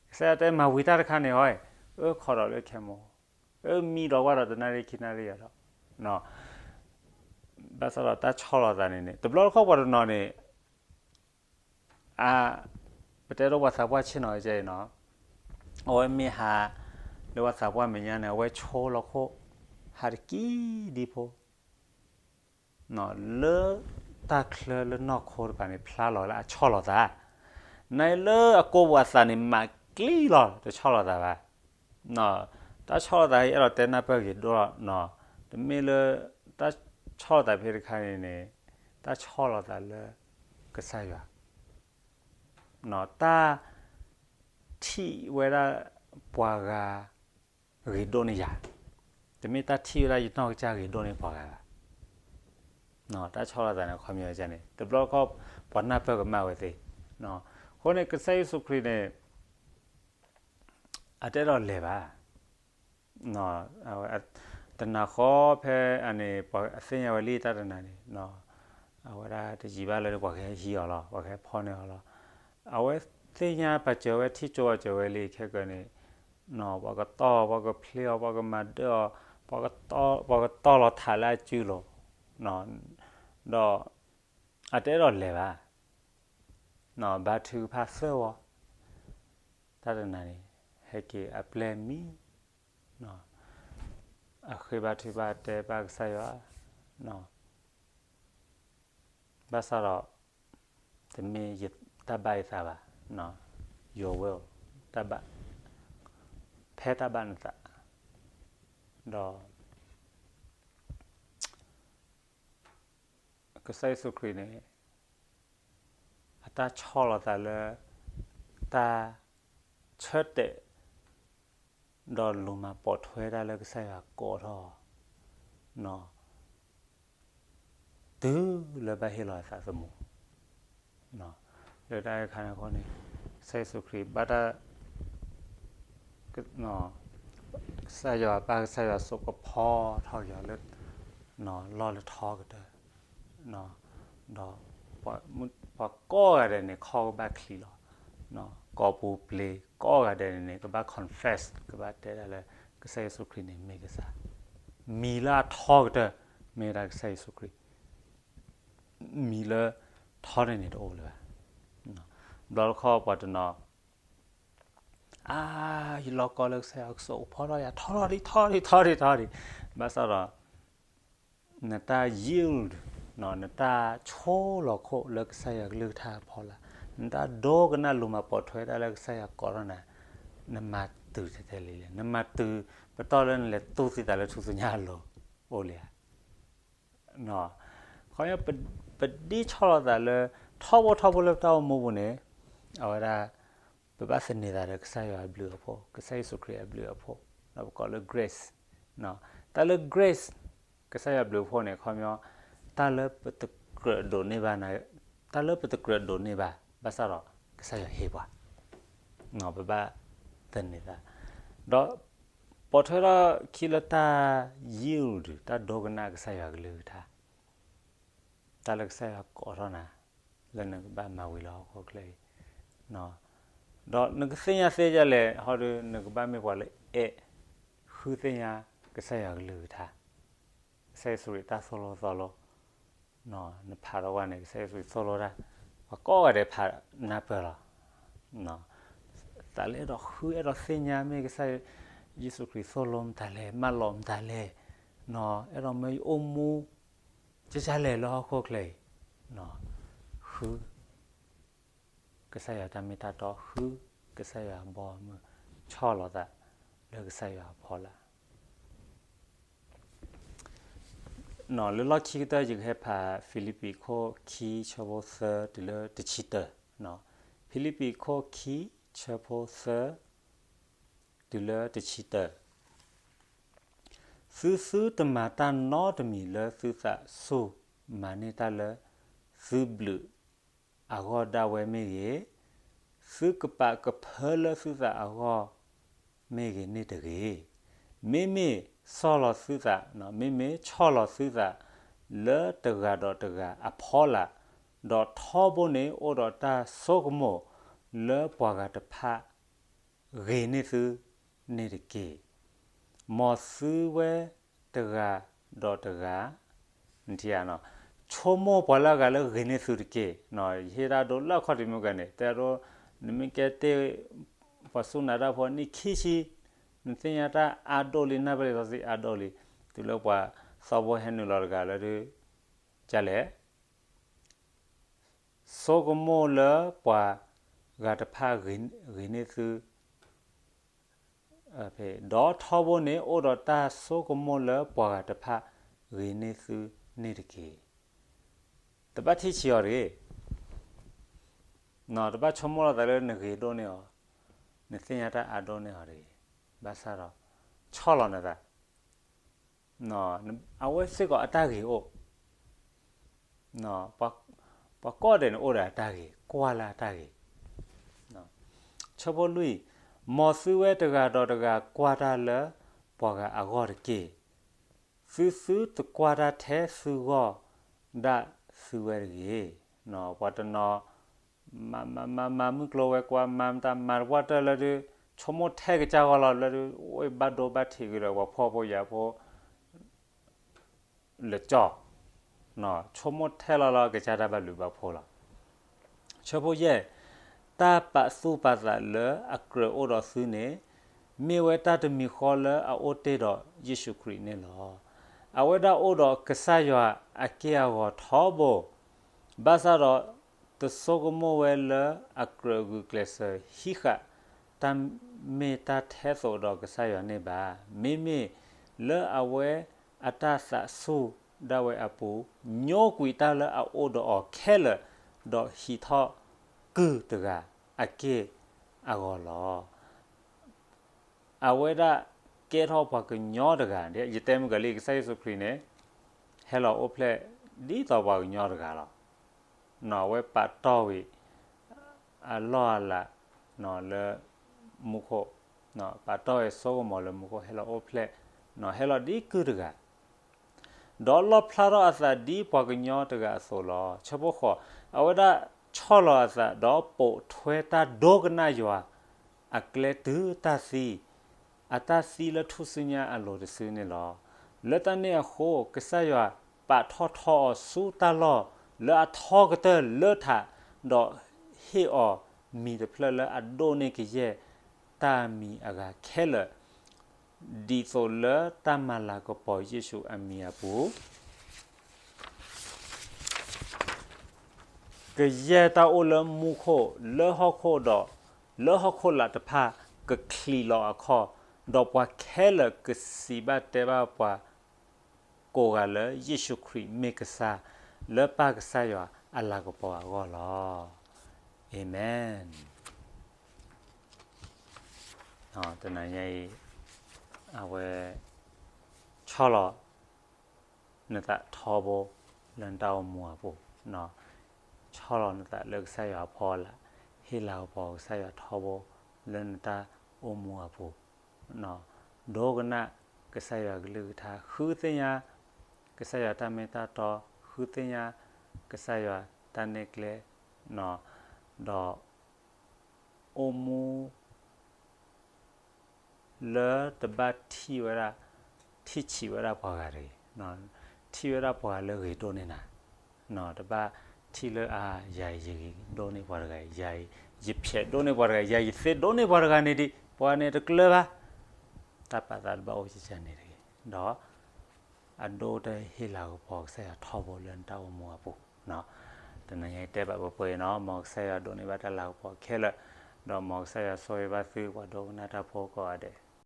ကစၢ်ယွၤတဲမၤဝံၤတၢ်တခါန့ၣ်ဟီအံၤ အၢ ခိးဒီးလၢခဲမိၣ်, အၢ မံဒီးကွၢ်ဒီးတနၣ်ရံၣ်ခံနၣ်ရံၣ်အံၤဒီး ဘၣ်ဆၣ်ဒီးတၢ်ဆီၣ်လီၤသးန့ၣ်န့ၣ် တဘျီတခီၣ်ပှၤတနီၤန့ၣ် အ ပတဲဒိပှၤသးပှၢ်ဆ့ၣ်နီၤကဲအံၤနီၤ, အဝဲမ့ၢ်ဟး လၢပှၤသးပှၢ်မဲာ်ညါန့ၣ် အဝဲဆိလီၤခိၣ် ဟးတကံၢ်ဒံဖိ လၢတၢ်ချၢလၢနီၢ်ခိတဖၣ်န့ၣ် ဖျါလီၤလၢအဆီၣ်လီၤသး, နလၢအကိးပှၤသးန့ၣ် မၤကျံလီၤ တဆီၣ်လီၤသးဘၣ်. တၢ်ဆီၣ်လီၤသးအဲၣ်ဒိးတဲနၢ်ပၢၢ်ဂ့ၤဒိၣ်လီၤ, တမ့ၢ်လၢ တၢ်ဆီၣ်လီၤသးဖဲတခါန့ၣ်န့ၣ် တၢ်ဆီၣ်လီၤသးလၢ ကစၢ်ယွၤ တၢ် ထံၣ်ဝဲဒၣ်ပှၤဂၤ ဂ့ၤဒိၣ်န့ၢ်ယၤ, တမ့ၢ်တၢ်ထံၣ်ဝဲဒၣ်ယနီၢ်ကစၢ်ဂ့ၤဒိၣ်န့ၢ်ပှၤဂၤဘၣ်. တၢ်ဆီၣ်လီၤသးန့ၣ် ခီပညီန့ၣ် တဘျီတခီၣ် ပှၤနၢ်ပၢၢ်ကမၣ်ဝဲသ့ၣ်. အဃိန့ၣ် ကစၢ်ယ့ၣ်ၡူးခရံာ်န့ၣ် အတအဲၣ်ဒိးလဲၤဘၣ် တနၤဃီဖဲအန့ၣ် ပှၤသ့ၣ်ညါဝဲလံတၢ်တနၤန့ၣ် အဝဲဒၣ်တယံာ်ဘၣ်လၢပှၤကဟဲဟံးအီၤလီၤ, ပှၤကဟဲဖီၣ်န့ၢ်အီၤလီၤ. အဝဲသ့ၣ်ညါပာ်စၢၤဝဲထံၣ်ကၠိပာ်စၢၤဝဲလံခဲကၢန့ၣ် ပှၤကတီၢ်အီၤ ပှၤကဖျ့အီၤ ပှၤကမၤဒၢအီၤ ပှၤကတီၢ်လီၤထးလၢအစုလိၤ ဒီး အတအဲၣ်ဒိးလဲၤဘၣ်. ဘါထုကဖၣ်သၢဝီ တၢ်တနၤန့ၣ် ဟဲက့ၤအပျဲၢ်မံ အဃ့ဘါထုကဖၣ်တဲဘၣ်ကစၢ်ယွၤ ဘၣ်ဆၣ်ဒီး တမ့ၢ်တၢ်ဘၣ်ယသးဘၣ်, your will, တၢ်ဘၣ်, ဖဲတၢ်ဘၣ်နသး, ဒီး ကစၢ်ယ့ၣ်ၡူးခရံာ်န့ၣ် အတၢ်ဆီၣ်လီၤသးလၢ တၢ်ဆၢတဲာ် ဒီးလူၤမၤပိာ်ထွဲတၢ်လၢကစၢ်ယွၤကိးထီၣ် တုၤလၢဘၣ်ဟ့ၣ်လီၤအသးသမူ လၢတၢ်အံၤအခါန့ၣ်အဃိန့ၣ် ကစၢ်ယ့ၣ်ၡူးခရံာ်ဘၣ်တၢ် ကစၢ်ယွၤပၢ်ကစၢ်ယွၤစိာ်ကဖီထီၣ်က့ၤအီၤလၢ လီၢ်လၢထီကတၢၢ် ဒီး ပှၤကိးဂၤဒဲးန့ၣ် ခီၣ်ကဘၣ်ချံးလီၤ. ကိးပူၤပျ့ၤကိးဂၤဒဲးန့ၣ်န့ၣ် ကဘၣ် confess ကဘၣ်တဲဒၣ်လၢ ကစၢ်ယ့ၣ်ၡူးခရံာ်န့ၣ်မ့ၢ်ကစၢ်, မံၤလၢအထီကတၢၢ် မ့ၢ်ဝဲဒၣ်ကစၢ်ယ့ၣ်ၡူးခရံာ်, မံၤလၢထီန့ၣ်န့ၣ်တအိၣ်လၢၤဘၣ်. ဘျီတခီၣ်ပှၤတနီၤ အါ ယလီၢ်ကီလၢကစၢ်ယွၤကစိာ်ကဖီထီၣ်ယၤ ထီထီၣ်ဒံး ထီထီၣ်ဒံး ထီထီၣ်ဒံး ထီထီၣ်ဒံး, ဘၣ်ဆၣ်ဒီး နတၢ် yield နတၢ်ဆိလီၤခိၣ်လၢကစၢ်ယွၤကလုၢ်ကထါအဖီလာ်, နတၢ်ဒိကနၣ်လူၤမၤပိာ်ထွဲတၢ်လၢကစၢ်ယွၤကိးထီၣ်နၤ, နမၤတုၤထဲလဲၣ်လဲၣ်, နမၤတုၤ ပတီၢ်လၢနလဲၤတူၢ်သံသးလၢထူၣ်စုညါအလိၤ အိၣ်လံဧါ. ခီ ပဒ်ဆီၣ်လီၤသးလၢ ထီဘိထီဘိလၢပတၢ်အိၣ်မူပူၤန့ၣ် အဝဲဒၣ် ပဘၣ်သန့ၤသးဒီးကစၢ်ယွၤအဘျုးအဖှိၣ်, ကစၢ်ယ့ၣ်ၡူးခရံာ်အဘျုးအဖှိၣ်, ဒီးပကိးလၢ grace, တၢ်လၢ grace, ကစၢ်ယွၤအဘျုးအဖှိၣ်န့ၣ် ခီပညီ, တၢ်လၢပတကြၢးဒိးန့ၢ်ဘၣ်, တၢ်လၢပတကြၢးဒိးန့ၢ်ဘၣ်, ဘၣ်ဆၣ်ဒီးကစၢ်ယွၤဟ့ၣ်ပှၤ, ပဘၣ်သန့ၤသး, ဒီး ပိာ်ထွဲထီၣ်ခံလၢတၢ် yield, တၢ်ဒိကနၣ်ကစၢ်ယွၤကလုၢ်ကထါ, တၢ်လၢကစၢ်ယွၤကိးထီၣ်နၤ လၢနကဘၣ်မၤဝံၤလၢဟီၣ်ခိၣ်ချၢအံၤ, ဒီးနကသ့ၣ်ညါသ့ဒ်လဲၣ် ဟီဒီး နကဘၣ်မ့ၢ်ပှၤလၢအဲၣ်, ဃုသ့ၣ်ညါကစၢ်ယွၤကလုၢ်ကထါ, ကစၢ်ယ့ၣ်ၡူးခရံာ်တၢ်သိၣ်လိသီလိ, နဖးထီၣ်ဝဲန့ၣ် ကစၢ်ယ့ၣ်ၡူးခရံာ်သိၣ်လိတၢ်, ပှၤကိးဂၤဒဲးဖးနၢ်ပၢၢ်လီၤ. သးလၢအဲၣ်ဒိးဃု အဲၣ်ဒိးသ့ၣ်ညါ မ့ၢ်ကစၢ်ယ့ၣ်ၡူးခရံာ်သိၣ်လိမတၤလဲၣ်, မၢလီၤမတၤလဲၣ်, အဲၣ်ဒိးမၢယအိၣ်မူ ကကလဲၣ်လၢဟီၣ်ခိၣ်ချၢအံၤ, ဃု ကစၢ်ယွၤတၢ်မ့ၢ်တၢ်တီ, ဃုကစၢ်ယွၤအဘီအမုၢ်, ဆီၣ်လီၤသးလၢကစၢ်ယွၤအဖီလာ်. လၢလီၢ်ခံကတၢၢ် ယကဟဲဖး ဖံလံးပံးခိၣ်ခံ ဆၢဖိသၢတုၤလၢတဆံတၢ, ဖံလံးပံးခိၣ်ခံ ဆၢဖိသၢ တုၤလၢတဆံတၢ, သုသုတမၤတၢ်နီတမံၤလၢသုသးဆူၣ်, မၤန့ၢ်တၢ်လၢသုဘျုးအဂီၢ်ဒၣ်ဝဲမ့ၢ်ဂ့ၤ, သုကပာ်ကဖၢလၢသုသးအဂီၢ် မ့ၢ်ဂ့ၤန့ၣ်တဂ့ၤ. မ့မ့ၢ်ဆီၣ်လီၤသုသး, မ့မ့ၢ်ဆီၣ်လီၤသုသးလၢတဂၤဒီးတဂၤအဖီလာ်, ဒီးထီဘိန့ၣ်အိၣ်ဒီးတၢ်ဆိကမိၣ်လၢပှၤဂၤတဖၣ် ဂ့ၤန့ၢ်သုန့ၣ်တက့ၢ်. မ်သုဝဲတဂၤဒီးတဂၤ နထံၣ်ဧါ, ဆိကမိၣ်ပှၤလၢအဂၤလၢဂ့ၤန့ၢ်သုတက့ၢ်. ယဟ့ၣ်တၢ်ဒိလၢအခီၣ်ထံးမုၢ်ဂၤန့ၣ် တဲဒိ, နမ့ၢ်ကဲတ့ၢ် ပှၤစူၢ်နာ်တၢ်ဖိနံၣ်ခံဆံ, နသ့ၣ်ညါတၢ်အါဒိၣ်လံ, နၢ်ပၢၢ်လံာ်စီဆှံအါဒိၣ်လံ, တုၤလၢပှၤသီဖိဟဲနုာ်လီၤတဂၤလၢဒုး ကလဲၣ် ဆိကမိၣ်လၢပှၤဂၤတဖၣ်ဂ့ၤန့ၢ်သု, ဒီးထီဘိန့ၣ် အိၣ်ဒီးတၢ်ဆိကမိၣ်လၢပှၤဂၤတဖၣ်ဂ့ၤန့ၢ်သုန့ၣ်တက့ၢ်. တဘၣ်ထံၣ်ဆံးအီၤတဂ့ၤ, တဘၣ်ဆိကမိၣ်လီၤသးလၢနဂ့ၤဒိၣ်န့ၢ်အီၤ, နသ့ၣ်ညါတၢ်အါဒိၣ်န့ၢ်အီၤတဂ့ၤ, ဘၣ်ဆၣ်ဒီး ဆီၣ်လီၤနသး အဝဲစ့ၢ်ကီးအတၢ်ဂ့ၤအိၣ်, ပှၤကိးဂၤဒဲးန့ၣ်အိၣ်ဒီးအတၢ်ဂ့ၤ, ကွၢ်လၢအတၢ်ဂ့ၤ. ဆၢဖိလွံၢ်, မ်သုဝဲတဂၤဒီးတဂၤကွၢ်တၢ်လၢပှၤဂၤအဂီၢ်တက့ၢ်. သုသုတကွၢ်တၢ်ထဲသုဂီၢ်ဒၣ်သုဝဲတဂ့ၤ. ပှၤတနီၤ မၤမၤမၤမၤမုၢ်ကျိၤဝဲၤကွာ် မၤမတၤမၤတပှၢ်တၢၢ်လၢဒုး ဆိကမိၣ်ထဲကစၢ်ဂီၢ်လီၤလၢဒုး အိၣ်ဘၣ်ဒိဘၣ်ထံးက့ၤဒီးပှၤဖှီၣ်ဖိယာ်ဖိ လၢကၠီၣ်, ဆိကမိၣ်ထဲလီၤလီၤကစၢ်တၢ်ဘၣ်ဘျုးဘၣ်ဖှိၣ်လီၤ. ဆၢဖိယဲၢ်, တၢ်ပာ်သူၣ်ပာ်သးလၢအကြၢးအိၣ်ဒီးသုန့ၣ် မ့ၢ်ဝဲတၢ်တမံၤဃီလၢအအိၣ်တ့ၢ်ဒီးယ့ၣ်ၡူးခရံာ်န့ၣ်လီၤ. အဝဲဒၣ်အိၣ်ဒီးကစၢ်ယွၤအက့ၢ်အဂီၤထီဘိ, ဘၣ်ဆၣ်ဒီး တဆိကမိၣ်ဝဲလၢအကြၢးဂုာ်ကျဲးစၢးဟံးဃာ် တၢ်မ့ၢ်တၢ်ထဲသိးဒီးကစၢ်ယွၤန့ၣ်ဘၣ်. မ့မ့ၢ်လၢအဝဲအတၢ်သးဆူၣ်ဒၣ်ဝဲအပူၤ, ညိကွံာ်တၢ်လၢအအိၣ်ဒီးအီၤခဲလၢာ်, ဒီးဟံးထီၣ်ကုၢ်တဂၤအက့ၢ်အဂီၤလီၤ. အဝဲဒၣ်ကဲထီၣ်ပှၤကညီတဂၤ, ယတဲမုၢ်ကလံ ကစၢ်ယ့ၣ်ၡူးခရံာ်န့ၣ် ဟဲလီၤအိၣ်ဖျဲၣ်ဒ်သိးပှၤကညီတဂၤလီၤ. အဝဲပာ်တီၢ်ဝံၤ အလီၢ်အလၤလၢမူခိၣ်, ပာ်တီၢ်ဝဲစိကမီၤလၢမူခိၣ် ဟဲလီၤအိၣ်ဖျဲၣ်, ဟဲလီၤဒ်ကုၢ်တဂၤ ဒီးလီၣ်ဖျါထီၣ်အသးဒ်ပှၤကညီတဂၤအသိးလီၤ. ဆၢဖိဃိး, အဝဲဒၣ်ဆီၣ်လီၤအသး ဒီးပိာ်ထွဲတၢ်ဒိကနၣ်ယွၤအကျဲတုၤတၢ်သံ, အတၢ်သံလၢထူၣ်စုညါအလိၤတစုန့ၣ်လီၤ. လၢတၢ်န့ၣ်အဃိ, ကစၢ်ယွၤပာ်ထီၣ်ထီအီၤဆူတၢ်လီၢ်လၢအထီကတၢၢ်လၢထး, ဒီးဟ့ၣ်အီၤမံၤတဖျၢၣ်လၢအဒိၣ်န့ၢ်ကယဲၢ်တၢ်မံၤအဂၤခဲလၢာ်, ဒ်သိးလၢတၢ်မၤလၤကပီၤယ့ၣ်ၡူးအမံၤအပူၤ ကယဲၢ်တၢ်အိၣ်လၢမူခိၣ်, လၢဟီၣ်ခိၣ်ဒီး လၢဟီၣ်ခိၣ်လာ်တဖၣ်ကချံးလီၤအခီၣ်, ဒီးပှၤခဲလၢာ်ကစံးဘၣ်တဲဘၣ်ပှၤကိးဂၤလၢယ့ၣ်ၡူးခရံာ်မ့ၢ်ကစၢ်, လၢပၢ်ကစၢ်ယွၤအလၤကပီၤအဂီၢ်လီၤ. အၤမ့ၣ်. တနံၤညါအံၤ အဝဲ ဆီၣ်လီၤ နသးထီဘိ လၢနတၢ်အိၣ်မူအပူၤ, ဆီၣ်လီၤနသးလၢကစၢ်ယွၤအဖီလာ်, ဟ့ၣ်လၤကပီၤကစၢ်ယွၤထီဘိ လၢနတၢ်အိၣ်မူအပူၤ, ဒိကနၣ်ကစၢ်ယွၤကလုၢ်ကထါ ဃုသ့ၣ်ညါ ကစၢ်ယွၤတၢ်မ့ၢ်တၢ်တီ, ဃုသ့ၣ်ညါ ကစၢ်ယွၤတၢ်နဲၣ်ကျဲ, ဒီး အိၣ်မူ လၢတဘၣ်ထံၣ်ဝဲဒၣ် ထံၣ်ဆံးဝဲဒၣ်ပှၤဂၤတဂ့ၤ, ထံၣ်ဝဲဒၣ်ပှၤဂၤလၢဂ့ၤဒိၣ်န့ၢ်နၤ, တဘၣ်ထံၣ်လၢအါ ယၤအံၤယဂ့ၤဒိၣ်န့ၢ်ပှၤတဂၤအံၤ, ယၤအံၤ ယဖျဲးဒိၣ်န့ၢ်ပှၤတဂၤအံၤ, ယၤယသ့ဒိၣ်န့ၢ်ပှၤတဂၤန့ၣ်ဒံး, ပှၤန့ၣ်တကျၢၤဘၣ်, တၢ်ပာ်သးတဘၣ်အိၣ်ကကန့ၣ်တဂ့ၤ, ဒီး အဒိတဟ့ၣ်လၤကပီၤကစၢ်ယွၤထီဘိလၢနတၢ်အိၣ်မူအပူၤ, တနံၤညါအံၤတဲဘၣ်ပှဲၤပှဲၤအံၤနီၤ, မ်ကစၢ်ယွၤဒိးန့ၢ်ဘၣ်တၢ်လၤကပီၤခဲလၢာ်, ဒီးမ်ကစၢ်ယွၤဆိၣ်ဂ့ၤဘၣ်သုပှၤဒိကနၣ်တၢ်ဖိကိးဂၤဒဲး,